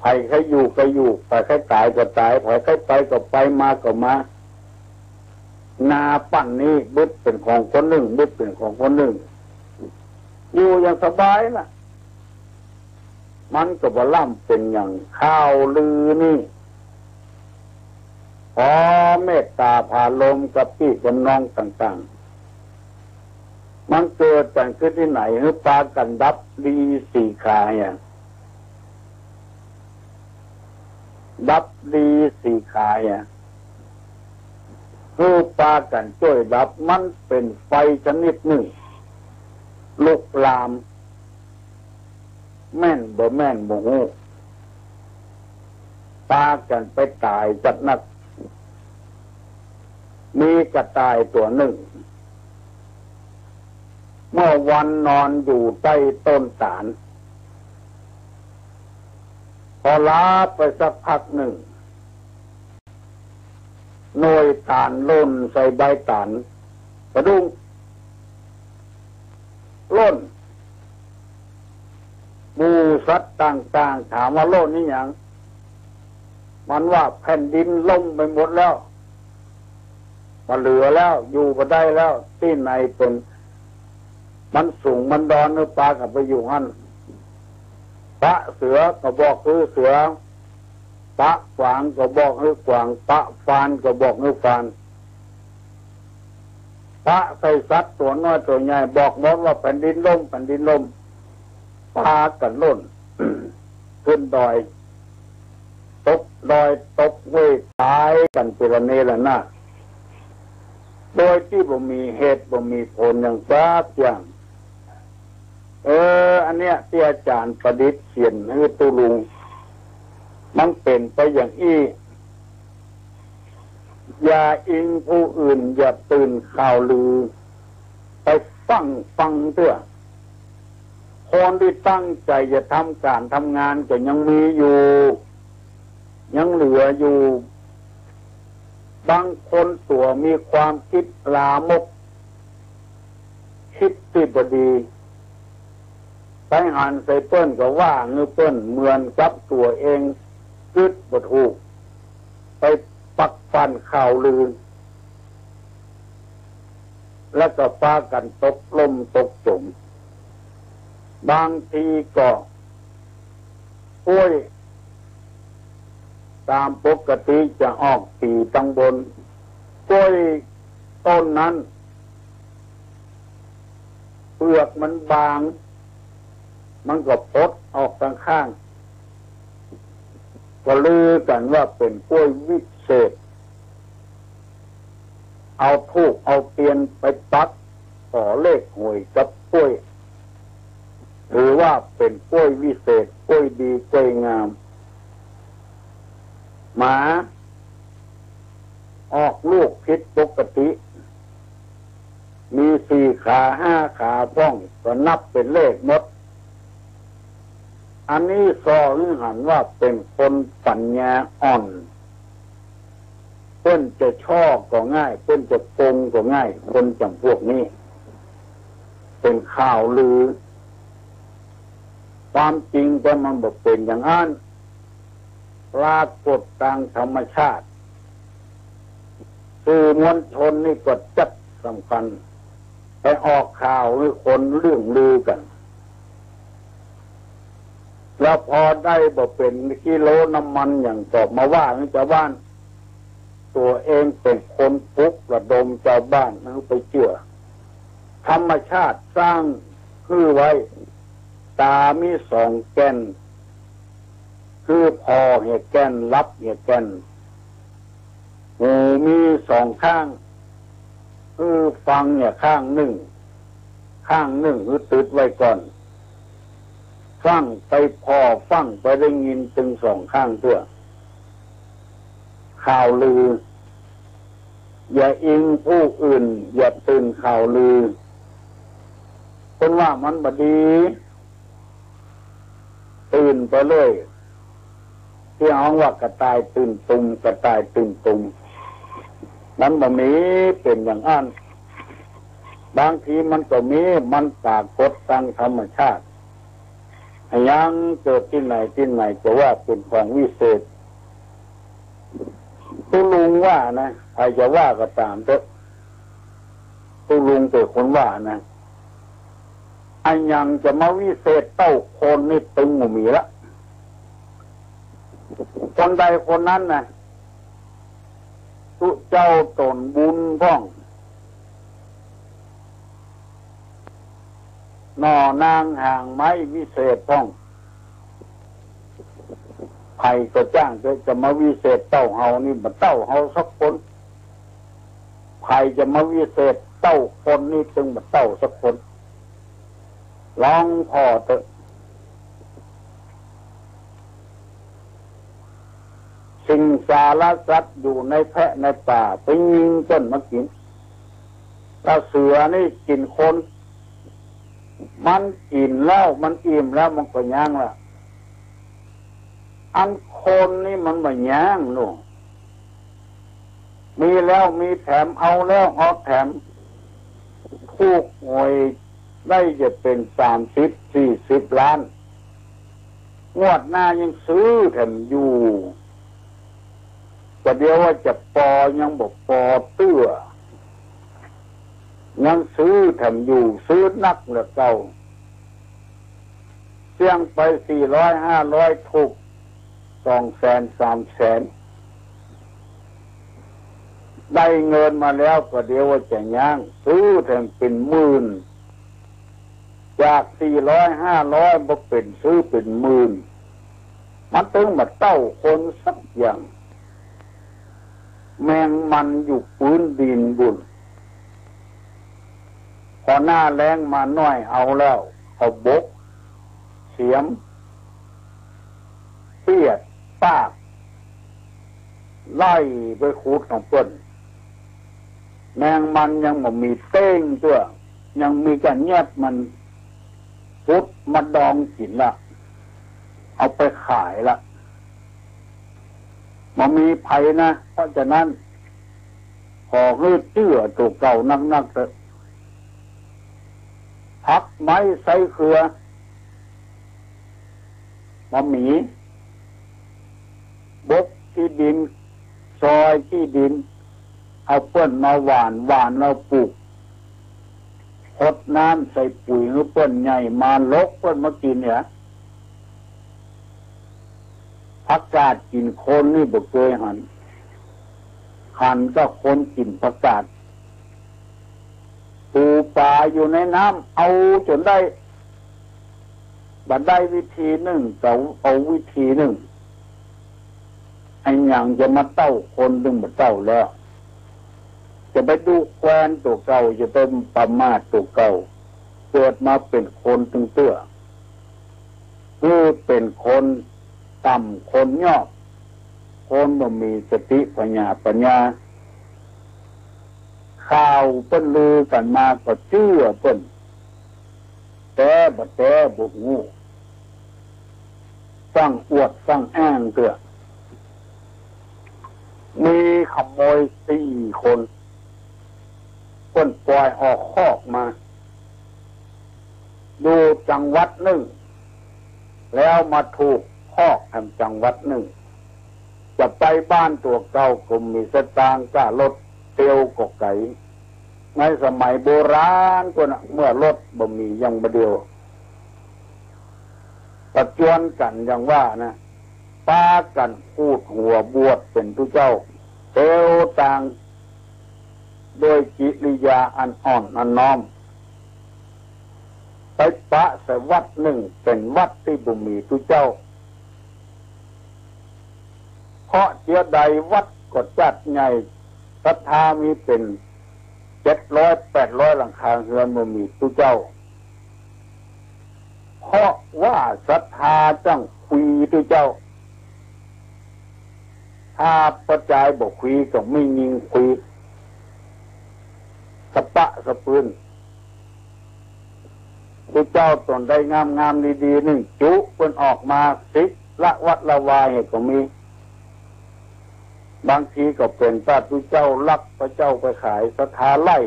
ใผใค่อยู่ก็อยู่ ใผใค่ต๋ายก็ต๋าย ใผใค่ไปก็ไป มาก็มา นาปั๋นนี้บึดเป๋นของคนนึ่ง บึดเป๋นของคนนึ่ง อยู่อย่างสบายน่ะ มันก็บ่ล้ำเป๋นหยัง ข่าวลือนี่ พอเมตต๋าผาลมกับปี้กับน้องต่างๆ มันเกิดกั๋นขึ้นตี้ไหน หื้อปากั๋นดับดีสีขาเหีย ดับดีสีขาเหีย หื้อปากั๋นจ้วยดับ มันเป๋นไฟชนิดนึ่ง ลุกลาม แม่นบ่แม่นบ่ฮู้ ปากั๋นไปต๋ายจัดนัก มีกระต่ายตั๋วนึ่ง เมื่อวันนอนอยู่ใต้ต้นต๋าล พอหลับไปสักพักนึ่ง หน่วยต๋าลหล่นใส่ใบต๋าล สะดุ้ง หล่น หมู่สัตว์ต่างๆ ถามว่าหล่นอิหยัง มันว่าแผ่นดินล่มไปหมดแล้ว บ่เหลือแล้ว อยู่บ่ได้แล้ว ตี้ไหนเป๋น มันสูงมันดอน หื้อปากั๋นไปอยู่หั้น ปะเสือก็บอกหื้อเสือ ปะกวางก็บอกหื้อกวาง ปะฟานก็บอกหื้อฟาน ปะใส่สัตว์ตั๋วน้อยตั๋วใหญ่ บอกหมดว่าแผ่นดินล่ม แผ่นดินล่ม ปากั๋นหล่น ขึ้นดอย ตกดอยตกห้วย ต๋ายกั๋นเปละเนระนาด โดยตี้บ่มีเหตุบ่มีผลหยังสักอย่าง เออ อันเนี้ยตี้อาจ๋ารย์ประดิษฐ์เขียนหื้อตุ๊ลุง มันเป๋นไปอย่างอี้ อย่าอิงผู้อื่น อย่าตื่นข่าวลือ ไปฟั่งฟังเตื้อ คนตี้ตั้งใจ๋จะทำก๋านทำงานก็ยังมีอยู่ ยังเหลืออยู่ บางคนตั๋วมีความกึ๊ดลามก กึ๊ดตี้บ่ดี ไปหันใส่เปิ้นก็ว่าหื้อเปิ้น เหมือนกับตั๋วเองกึ๊ดบ่ถูก ไปปักปั่นข่าวลือ แล้วก็ปากั๋นตกล่มตกจ๋ม บางทีก็ กล้วย ต๋ามปกติจะออกปี๋ตังบน กล้วยต้นนั้น เปลือกมันบาง มันก็ปดออกตังข้าง ก็ลือกั๋นว่าเป๋นกล้วยวิเศษ เอาธูปเอาเตียนไปปัก ขอเลขหวยกับกล้วย ถือว่าเป๋นกล้วยวิเศษ กล้วยดี กล้วยงาม หมา ออกลูกผิดปกติ มีสี่ขาห้าขาพ่อง ก็นับเป๋นเลขหมด อันนี้ส่อหื้อหันว่าเป๋นคนปั๋ญญาอ่อน เปิ้นจะฉ้อก็ง่าย เปิ้นจะโกงก็ง่าย คนจ๋ำพวกนี้ เป๋นข่าวลือ ความจริงแล้วมันบ่เป๋นอย่างอั้น ปรากฏตางธรรมชาติ สื่อมวลชนนี่ก็จักสำคัญ ไปออกข่าวหื้อคนเลื่องลือกั๋น แล้วพอได้บ่เป๋นกิโลน้ำมันหยังก็มาว่าหื้อจาวบ้าน ตั๋วเองเป๋นคนปลุกระดมจาวบ้านหื้อไปเจื้อ ธรรมชาติสร้างหื้อไว้ ต๋ามีสองแก่น คือผ่อเหียแก่น หลับเหียแก่น หูมีสองข้าง คือฟังเหียข้างนึ่ง ข้างนึ่งคือตึดไว้ก่อน ฟั่งไปผ่อ ฟั่งไปได้ยินตึงสองข้างเตื้อ ข่าวลือ อย่าอิงผู้อื่น อย่าตื่นข่าวลือ เปิ้นว่ามันบ่ดี ตื่นไปเลย ตี้ฮ้องว่ากระต่ายตื่นตุ่ม กระต่ายตื่นตุ่ม มันบ่มีเป๋นอย่างอั้น บางทีมันก็มี มันปรากฏตางธรรมชาติ อะหยังเกิดตี้ไหนตี้ไหนจะว่าเป๋นของวิเศษ ตุ๊ลุงว่านะ ใผจะว่าก็ต๋ามเต๊อะ ตุ๊ลุงเป๋นคนว่านะ อะหยังจะมาวิเศษเต้าคนนี่ตึงบ่มีละ คนใดคนนั้นนะ ตุ๊เจ้าต๋นบุญพ่อง หน่อนางหางไม้วิเศษพ่อง ใผก็จ้างเต๊อะ จะมาวิเศษเต้าเฮานี่ บ่เต้าเฮาสักคน ใผจะมาวิเศษเต้าคนนี่ตึงบ่เต้าสักคน ลองผ่อเต๊อะ สิงสารสัตว์อยู่ในแพะในป่า ไปยิงเปิ้นมากิ๋น ตาเสือนี่กิ๋นคน มันกิ๋นแล้ว มันอิ่มแล้ว มันก็ยั้งละ อันคนนี่มันบ่ยั้งลูก มีแล้วมีแถม เอาแล้วเอาแถม ถูกหวยได้จะเป๋นสามสิบสี่สิบล้าน งวดหน้ายังซื้อแถมอยู่ ก็เดี๋ยวว่าจะปอยังบ่ปอเตื้อ ยังซื้อแถมอยู่ ซื้อนักเหลือเก่า เสี่ยงไปสี่ร้อยห้าร้อย ถูกสองแสนสามแสน ได้เงินมาแล้วก็เดี๋ยวว่าจะยั้ง ซื้อแถมเป๋นหมื่น จากสี่ร้อยห้าร้อยมาเป๋นซื้อเป๋นหมื่น มันตึงบ่เต้าคนสักอย่าง แมงมันอยู่ปื๊นดินบุ่น พอหน้าแล้งมาหน้อยเอาแล้ว เอาบก เสียม เสียด ปาก ไล่ไปขุดของเปิ้น แมงมันยังบ่มีเต๊งเตื้อ ยังมีก้าแยบมัน ขุดมาดองกิ๋นละ เอาไปขายละ บ่มีภัยนะ เพราะฉะนั้น ขอหื้อเจื้อตั๋วเก่านักๆ เต๊อะ หักไม้ไส้เครือ บ่มี บกขี้ดิน ซอยขี้ดิน เอาเปิ้นมาหว่าน หว่านแล้วปลูก หดน้ำใส่ปุ๋ยหื้อเปิ้นใหญ่ มารกเปิ้นมากิ๋นเนี่ย ผักกาดกิ๋นคนนี่บ่เกยหัน หันก้าคนกิ๋นผักกาด ปูปลาอยู่ในน้ำ เอาจ๋นได้ บ่ได้วิธีนึ่ง ก็เอาวิธีนึ่ง ไอ้หยังจะมาเต้าคนนึ่งบ่เต้าแล้ว จะไปดูแควนตั๋วเก่า จะไปประมาทตั๋วเก่า เกิดมาเป๋นคนตึงเตื้อ คือเป๋นคนต่ำ คนยอก คนบ่มีสติปัญญา ปัญญา ข่าวเปิ้นลือกั๋นมาก็เจื้อเปิ้น แต๊บ่แต๊บ่ฮู้ ซังอวดซังอ้างเตื้อ มีขโมยสี่คน เปิ้นป่อยออกคอกมา อยู่จังหวัดนึ่ง แล้วมาถูกคอกแหมจังหวัดนึ่ง จะไปบ้านตั๋วเก่าก็บ่มีสตางค์ ก้ารถเตียวก็ไก๋ ในสมัยโบราณปู้นน่ะ เมื่อรถบ่มีอย่างบ่าเดี่ยว ก็จวนกั๋นอย่างว่านะ ปากั๋นขูดหัวบวชเป๋นตุ๊เจ้า เตียวตาง โดยกิริยาอันอ่อนอันน้อม ไปปะใส่วัดนึ่ง เป๋นวัดตี้บ่มีตุ๊เจ้า เพราะเจียใดวัดก็จัดใหญ่ ศรัทธามีเป๋นเจ็ดร้อยแปดร้อยหลังคาเฮือน บ่มีตุ๊เจ้า เพราะว่าศรัทธาจั้งคุยตุ๊เจ้า ถ้าป้อจายบ่คุยก็แม่ญิงคุย สะปะสะปืน ตุ๊เจ้าต๋นใดงามๆ ดีๆ นึ่ง จุเปิ้นออกมาสิกละวัดละวาหื้อก็มี บางทีก็เป๋นพระตุ๊เจ้าลักพระเจ้าไปขาย ศรัทธาไล่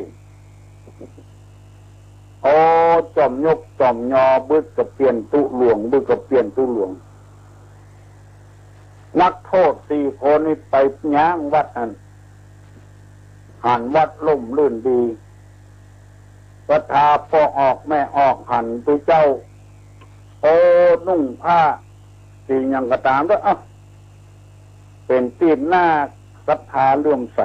โอ้ จ่อมยกจ่อมยอ บึกกะเปียนตุ๊หลวง บึกกะเปียนตุ๊หลวง นักโทษสี่คนนี้ไปย้างวัดหั้น หันวัดร่มรื่นดี ศรัทธาป้อออกแม่ออกหันตุ๊เจ้า โอ้ นุ่งผ้า สิ่งหยังก็ต๋ามเต๊อะ เอ้า เป๋นตี้หน้าศรัทธาเลื่อมใส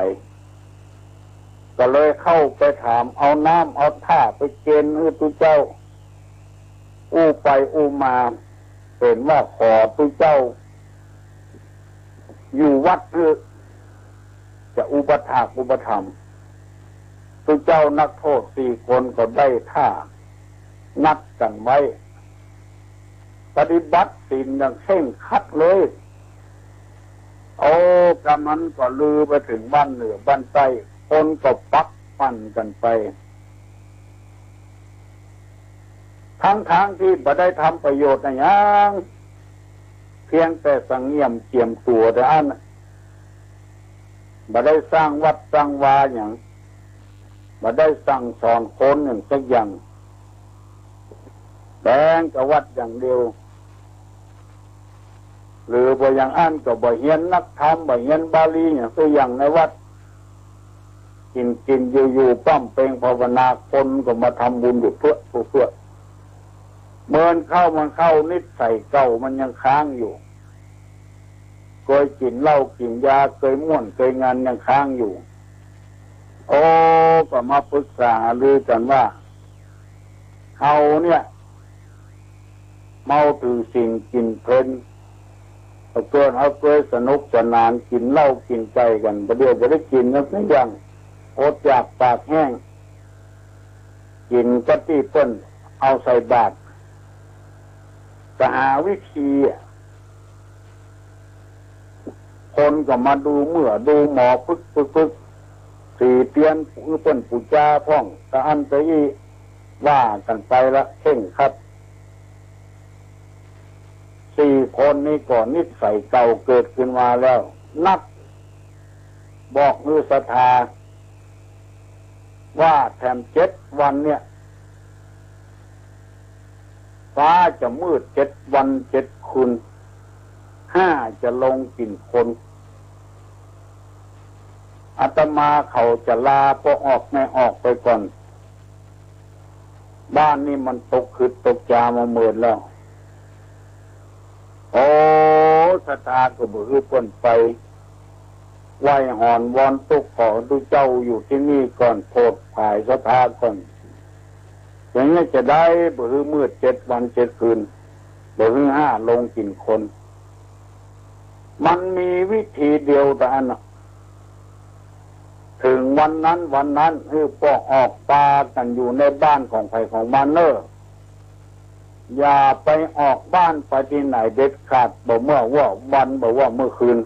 ก็เลยเข้าไปถาม เอาน้ำเอาท่าไปเกณฑ์หื้อตุ๊เจ้า อู้ไปอู้มา เป๋นว่าขอตุ๊เจ้า อยู่วัดหื้อ จะอุปัฏฐากอุปถัมภ์ ตุ๊เจ้านักโทษสี่คนก็ได้ท่า นัดกั๋นไว้ ปฏิบัติศีลอย่างเคร่งครัดเลย โอ้ กำนั้นก็ลือไปเถิงบ้านเหนือบ้านใต้ คนก็ปักปั่นกั๋นไป ทั้งๆ ตี้บ่ได้ทำประโยชน์อะหยัง เพียงแต่สังเงียมเจียมตั๋วเต้าอั้น บ่ได้สร้างวัดสร้างวาหยัง บ่ได้สั่งสอนคนหยังสักอย่าง แป๋งกะวัดอย่างเดียว หรือบ่อย่างอั้นก็บ่เฮียนนักธรรม บ่เฮียนบาลีหยังสักอย่างในวัด กิ๋นกิ๋นอยู่อยู่ ป้ำเป็งภาวนา คนก็มาทำบุญอยู่เปื้อเปื้อ เมินเข้าเมินเข้า นิสัยเก่ามันยังค้างอยู่ เกยกิ๋นเหล้ากิ๋นยา เกยม่วนเกยงานยังค้างอยู่ โอ้ ก็มาปรึกษาหารือกั๋นว่า เฮาเนี่ย เมาถือศีลกิ๋นเพล เกิดเฮาเกยสนุกสนาน กิ๋นเหล้ากิ๋นไก่กั๋น บ่าเดี่ยวบ่ได้กิ๋นกั๋นสักอย่าง อดอยากปากแห้ง กิ๋นก็ตี้เปิ้นเอาใส่บาตร ก็หาวิธี คนก็มาดูเมื่อดูหมอปึกปึกปึก สีเตียนหื้อเปิ้นปู๋จาพ่อง ตะอั้นตะอี้ ว่ากั๋นไปละ เคร่งครัด สี่คนนี้ก็นิสัยเก่าเกิดขึ้นมาแล้ว นัดบอกหื้อศรัทธา ว่าแถมเจ็ดวันเนี่ย ฟ้าจะมืดเจ็ดวันเจ็ดคืน ห้าจะลงกิ๋นคน อาตมาเขาจะลาป้อออกแม่ออกไปก่อน บ้านนี่มันตกขึดตกจามาเมิดแล้ว โอ้ ศรัทธาก็บ่หื้อเปิ้นไป ไหว้หอนวอนตุ๊กขอตุ๊เจ้าอยู่ตี้นี่ก่อน โผดผายศรัทธาก่อน อย่างนี้จะได้ บ่หื้อมืดเจ็ดวันเจ็ดคืน บ่หื้อห้าลงกิ๋นคน มันมีวิธีเดียวเต้าอั้นน่ะ เถิงวันนั้นวันนั้น หื้อป้อออกปากั๋นอยู่ในบ้านของใผของมันเน่อ อย่าไปออกบ้านไปตี้ไหนเด็ดขาด บ่เมื่อว่าวัน บ่ว่าเมื่อคืน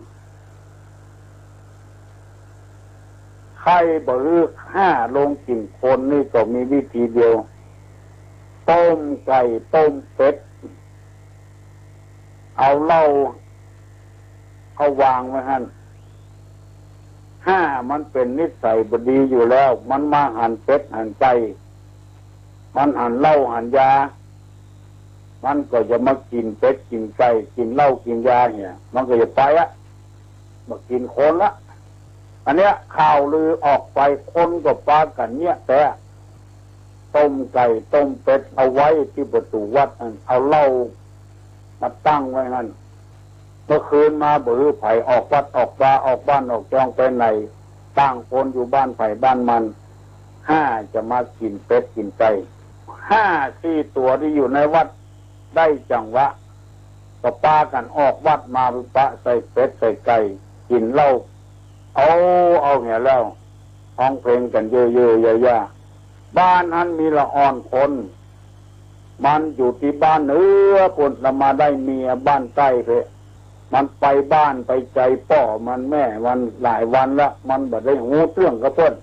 ใค่บ่หื้อห้าลงกิ๋นคนนี่ก็มีวิธีเดียว ต้มไก่ต้มเป็ด เอาเหล้าเอาวางไว้หั้น ห้ามันเป๋นนิสัยบ่ดีอยู่แล้ว มันมาหันเป็ดหันไก่ มันหันเหล้าหันยา มันก็จะมากิ๋นเป็ดกิ๋นไก่ กิ๋นเหล้ากิ๋นยาเนี่ย มันก็จะไปอะ บ่กิ๋นคนละ อันเนี้ยข่าวลือออกไป คนก็ปากั๋นเยียะแต๊ ต้มไก่ต้มเป็ดเอาไว้ตี้ประตู๋วัดหั้น เอาเหล้ามาตั้งไว้หั้น เมื่อคืนมาบ่หื้อใผออกวัดออกวา ออกบ้านออกจองไปไหน ต่างคนอยู่บ้านใผบ้านมัน ห้าจะมากิ๋นเป็ดกิ๋นไก่ ห้าสี่ตั๋วตี้อยู่ในวัด ได้จังหวะ ก็ปากั๋นออกวัดมา ปะใส่เป็ดใส่ไก่ กิ๋นเหล้า เอา เอาเหียแล้ว ฮ้องเพลงกั๋นเยอะๆ ย่าๆ บ้านหั้นมีละอ่อนคน มันอยู่ตี้บ้านเหนือปู๊น ละมาได้เมียบ้านใต้เป๊ะ มันไปบ้านไปไจป้อมันแม่มันหลายวันละ มันบ่ได้ฮู้เตื้องกับเปิ้น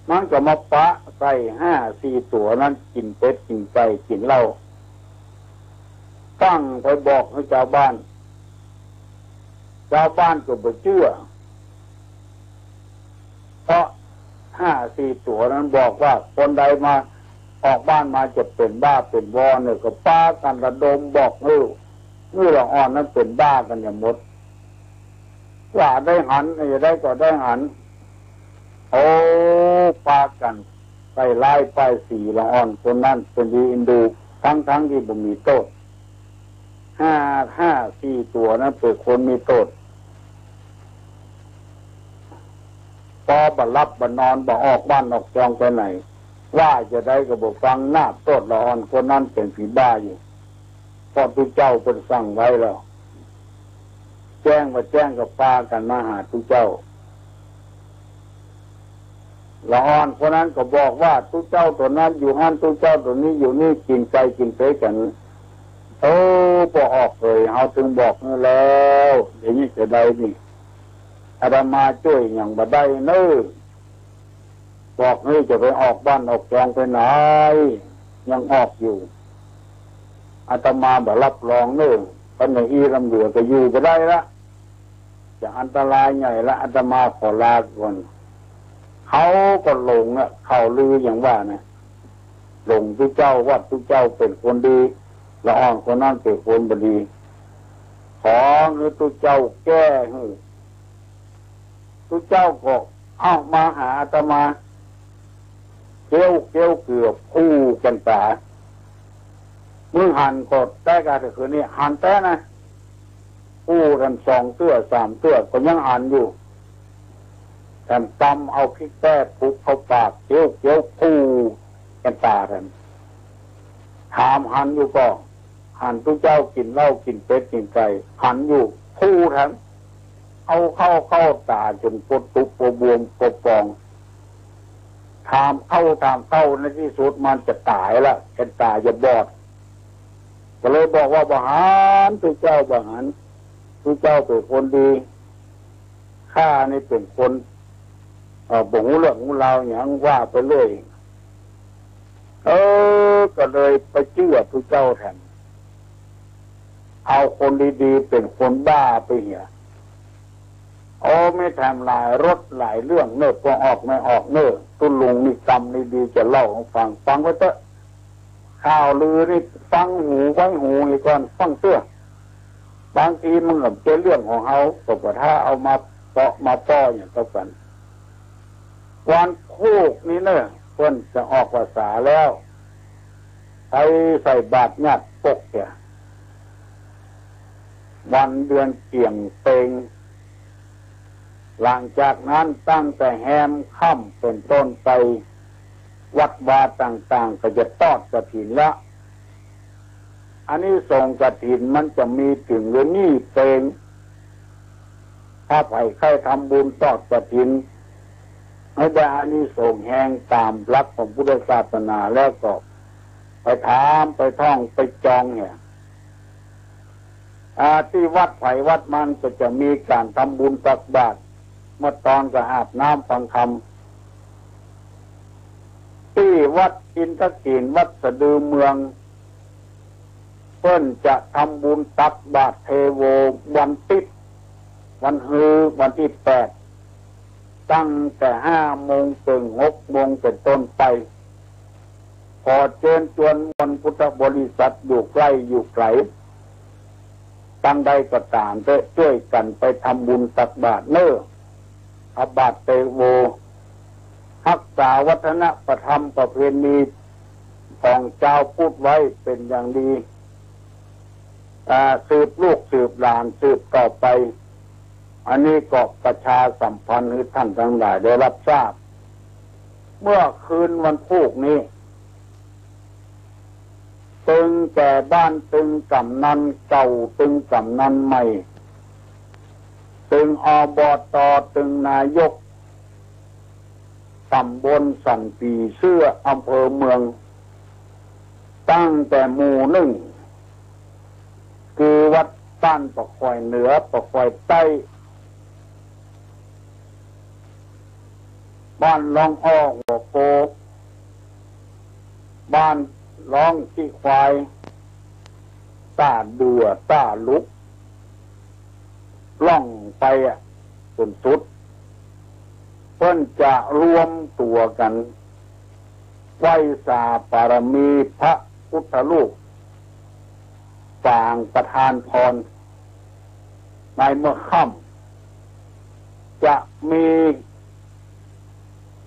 มันก็มาปะใส่ห้าสี่ตั๋วนั้น กิ๋นเป็ดกิ๋นไก่กิ๋นเหล้า ตั้งไปบอกหื้อจาวบ้าน จาวบ้านก็บ่เจื้อ เพราะห้าสี่ตั๋วนั้นบอกว่าคนใดมาออกบ้านมาจะเป๋นบ้าเป๋นวอเนี่ย ก็ปากั๋นระดมบอกหื้อ หื้อละอ่อนนั้นเป๋นบ้ากั๋นอย่างหมด ว่าได้หัน จะได้ก็ได้หัน โอ้ ปากั๋นใส่ร้ายป้ายสีละอ่อนคนนั้นเป๋นดีเอ็นดู ทั้งๆ ตี้บ่มีโต้ษ ห้า ห้าสี่ตั๋วนั้นเป๋นคนมีโต้ษ ปอบ่หลับบ่นอน บ่ออกบ้านออกจองไปไหน ว่าจะได้ก็บ่ฟัง นาบโต้ษละอ่อนคนนั้นเป๋นผีบ้าอยู่ เพราะตุ๊เจ้าเปิ้นสั่งไว้แล้ว แจ้งบ่แจ้งก็ปากั๋นมาหาตุ๊เจ้า ละอ่อนคนนั้นก็บอกว่า ตุ๊เจ้าตั๋วนั้นอยู่หั้น ตุ๊เจ้าตั๋วนี้อยู่นี่ กิ๋นไก่กิ๋นเป็ดกั๋น โอ้ ป้อออกเหย เฮาตึงบอกหื้อแล้ว อย่างนี้จะได้นี่ อาตมาจ้วยหยังบ่ได้เน่อ บอกหื้อจะไปออกบ้านออกจองไปไหน ยังออกอยู่ อาตมาบ่รับรองเน่อ เพราะในอี้ลำเหลือก็อยู่บ่ได้ละ จะอันตรายใหญ่ละ อาตมาขอลาก่อน เขาก็หลงอะ ข่าวลืออย่างว่านะ หลงตุ๊เจ้าว่าตุ๊เจ้าเป๋นคนดี ละอ่อนคนนั้นเป๋นคนบ่ดี ขอหื้อตุ๊เจ้าแก้หื้อ ตุ๊เจ้าก็ เอ้า มาหาอาตมา เกี้ยว เกี้ยวเกือบคู่กั๋นต๋า มึงหันก็แต๊กาแต่คืนนี้ หันแต๊นะ คู่กั๋นสองเตื้อสามเตื้อก็ยังหันอยู่ แถมกำเอาพริกแต๊ปุบเข้าปาก เกี้ยว เกี้ยวคู่กั๋นต๋าแถม ถามหันอยู่ก็ หันตุ๊เจ้ากิ๋นเหล้ากิ๋นเป็ดกิ๋นไก่ หันอยู่ ฮู้แถม เอาเข้าเข้าต๋าจ๋นปวดตุ๊ปวดบวมปวดปอง ถามเข้าถามเข้า ในตี้สุดมันจะต๋ายละ เป๋นต๋าจะบอด ก็เลยบอกว่า บ่หัน ตุ๊เจ้าบ่หัน ตุ๊เจ้าเป๋นคนดี ข้านี่เป๋นคน เอ่อ บ่ฮู้เรื่องฮู้ราวหยัง ว่าไปเรื่อย เออ ก็เลยไปเจื้อตุ๊เจ้าแถม เอาคนดีๆ เป๋นคนบ้าไปเหีย โอ้ มีแถมหลายรสหลายเรื่องเน่อ ปอออกแม่ออกเน่อ ตุ๊ลุงนี่กำดีๆ จะเล่าหื้อฟัง ฟังไว้เต๊อะ ข่าวลือนี่ฟังหูไว้หูอีกก่อน ฟังเตื้อ บางทีมันก็เป๋นเรื่องของเฮา ก็บ่ถ้าเอามาเปาะมาป้ออย่างเดียวกั๋น วันพูกนี้เน่อ เปิ้นจะออกพรรษาแล้ว ใผใส่บาตรญาติปกเนี่ย วันเดือนเกี่ยงเปง หลังจากนั้นตั้งแต่แฮมค่ำเป๋นต้นไป วัดวาต่างๆ ก็จะตอดกฐินละ อานิสงส์กฐินมันจะมีเถิงเดือนนี้เปง ถ้าใผใค่ทำบุญตอดกฐิน หื้อได้อานิสงส์แฮงต๋ามหลักของพุทธศาสนาแล้วก็ ไปถามไปท่องไปจองเนี่ย อ่า ตี้วัดใผวัดมันก็จะมีก๋านทำบุญตักบาตร เมื่อตอนก็อาบน้ำฟังธรรม ตี้วัดอินทกีฬ วัดสะดือเมือง เปิ้นจะทำบุญตักบาตรเทโววันติ๊ด วันฮือ วันตี้แปด ตั้งแต่ห้าโมงเถิงหกโมงเป๋นต้นไป ขอเจิญจวนมวลพุทธบริษัทอยู่ใก้อยู่ไก๋ ตังใดก็ต๋ามเต๊อะ จ้วยกั๋นไปทำบุญตักบาตรเน่อ พระบาทเตโว ฮักษาวัฒนธรรมประเพณีของจาวพุทธไว้เป๋นอย่างดี อ่า สืบลูกสืบหลานสืบต่อไป อันนี้ก็ประชาสัมพันธ์หื้อท่านตังหลายได้ฮับทราบ เมื่อคืนวันพูกนี้ ตึงแก่บ้านตึงก๋ำนันเก่าตึงก๋ำนันใหม่ ตึง อบต. ตึงนายกต๋ำบลสันผีเสื้อ อำเภอเมือง ตั้งแต่หมู่นึ่ง คือวัดบ้านปะข่อยเหนือ ปะข่อยใต้ บ้านร้องอ้อหัวโก บ้านร้องขี้ควาย ต้าเดื่อ ต้าลุก ล่องไปอะ จ๋นสุด เปิ้นจะรวมตั๋วกั๋น ไหว้สาบารมีพระพุทธรูป ปางประทานพร ในเมื่อค่ำ จะมี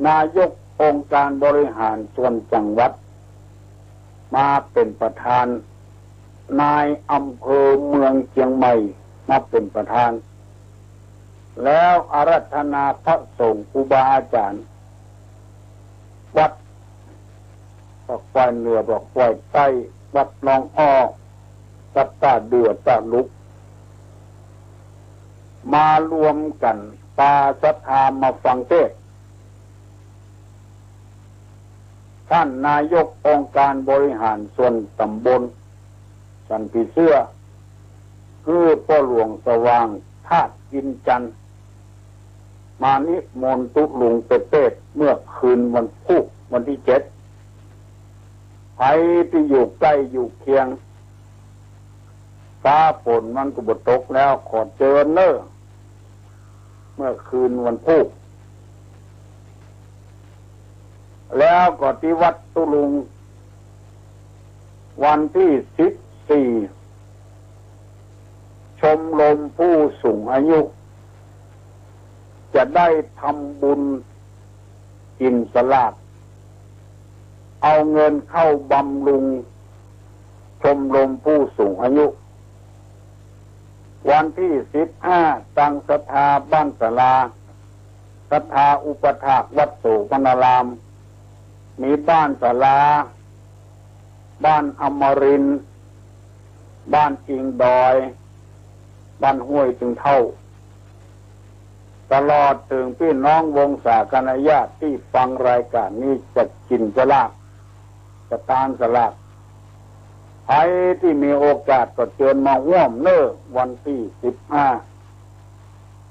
นายกองค์การบริหารส่วนจังหวัดมาเป๋นประธาน นายอำเภอเมืองเจียงใหม่มาเป๋นประธาน แล้วอาราธนาพระสงฆ์ครูบาอาจ๋ารย์ วัดปะข่อยเหนือ ปะข่อยใต้ วัดร้องอ้อ วัดต้าเดื่อ ต้าลุก มารวมกั๋น ปาศรัทธามาฟังเตสน์ ท่านนายกองค์การบริหารส่วนต๋ำบลสันผีเสื้อ คือป้อหลวงสว่าง ธาตุอินทร์จันทร์ มานิมนต์ตุ๊ลุงไปเตสน์เมื่อคืนวันพูกวันตี้เจ็ด ใผตี้อยู่ใก้อยู่เคียง ฟ้าฝนมันก็บ่ตกแล้ว ขอเจิญเน่อ เมื่อคืนวันพูก แล้วก็ตี้วัดตุ๊ลุง วันตี้สิบสี่ ชมรมผู้สูงอายุ จะได้ทำบุญกิ๋นสลาก เอาเงินเข้าบำรุงชมรมผู้สูงอายุ วันตี้สิบห้า ตังศรัทธาบ้านศาลา ศรัทธาอุปถากวัดโสภณาราม มีบ้านศาลา บ้านอมรินทร์ บ้านอิงดอย บ้านห้วยตึงเฒ่า ตลอดเถิงปี้น้องวงศาคณะญาติตี้ฟังรายก๋านนี้จะกิ๋นสลาก จะตานสลาก ใผตี้มีโอกาสก็เจิญมาฮ่วมเน่อ วันตี้สิบห้า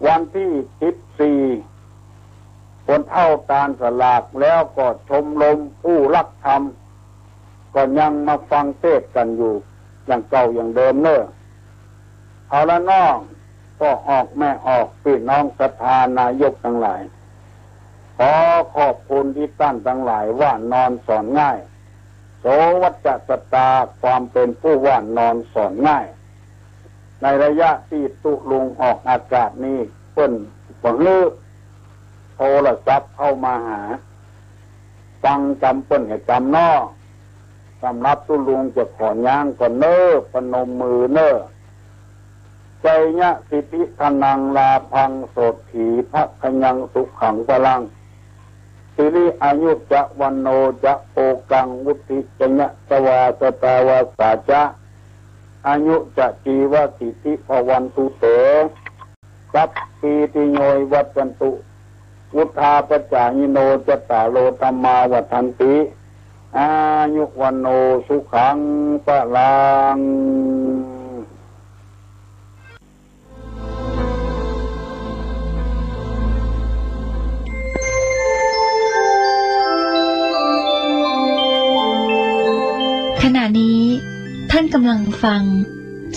วันตี้สิบสี่ คนเฒ่าตานสลาก แล้วก็ชมรมผู้ฮักธรรม ก็ยังมาฟังเตสน์กั๋นอยู่อย่างเก่าอย่างเดิมเน่อ เอาละน้อง ป้อออกแม่ออก ปี้น้องศรัทธานายกตังหลาย ขอขอบคุณตี้ต้านตังหลาย ว่านอนสอนง่าย โสณวัจจะสัตตา ความเป๋นผู้ว่านอนสอนง่าย ในระยะตี้ตุ๊ลุงออกอากาศนี้ เปิ้นบ่หื้อโทรศัพท์เข้ามาหา ฟังกำเปิ้นหื้อกำเนาะ สำหรับตุ๊ลุงจะขอย้างก่อนเน่อ พนมมือเน่อ ชัยยะสิทธิธนัง ลาภัง โสตถี ภะคะยัง สุขัง พลัง สิริอายุจะ วัณโณจะ โภคัง วุฒิจะ ยะสะวา สะตาวาสาจะ อายุจะ จีวะสิทธิ ภะวันตุ เต สัพพีติโย วิวัชชันตุ วุฑฒาปะจายิโน จัตตาโร ธัมมา วัฑฒันติ อายุ วัณโณ สุขัง พลัง ขณะนี้ท่านกำลังฟัง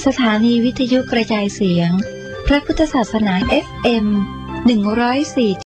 สถานีวิทยุกระจายเสียงพระพุทธศาสนา เอฟเอ็ม หนึ่งร้อยสี่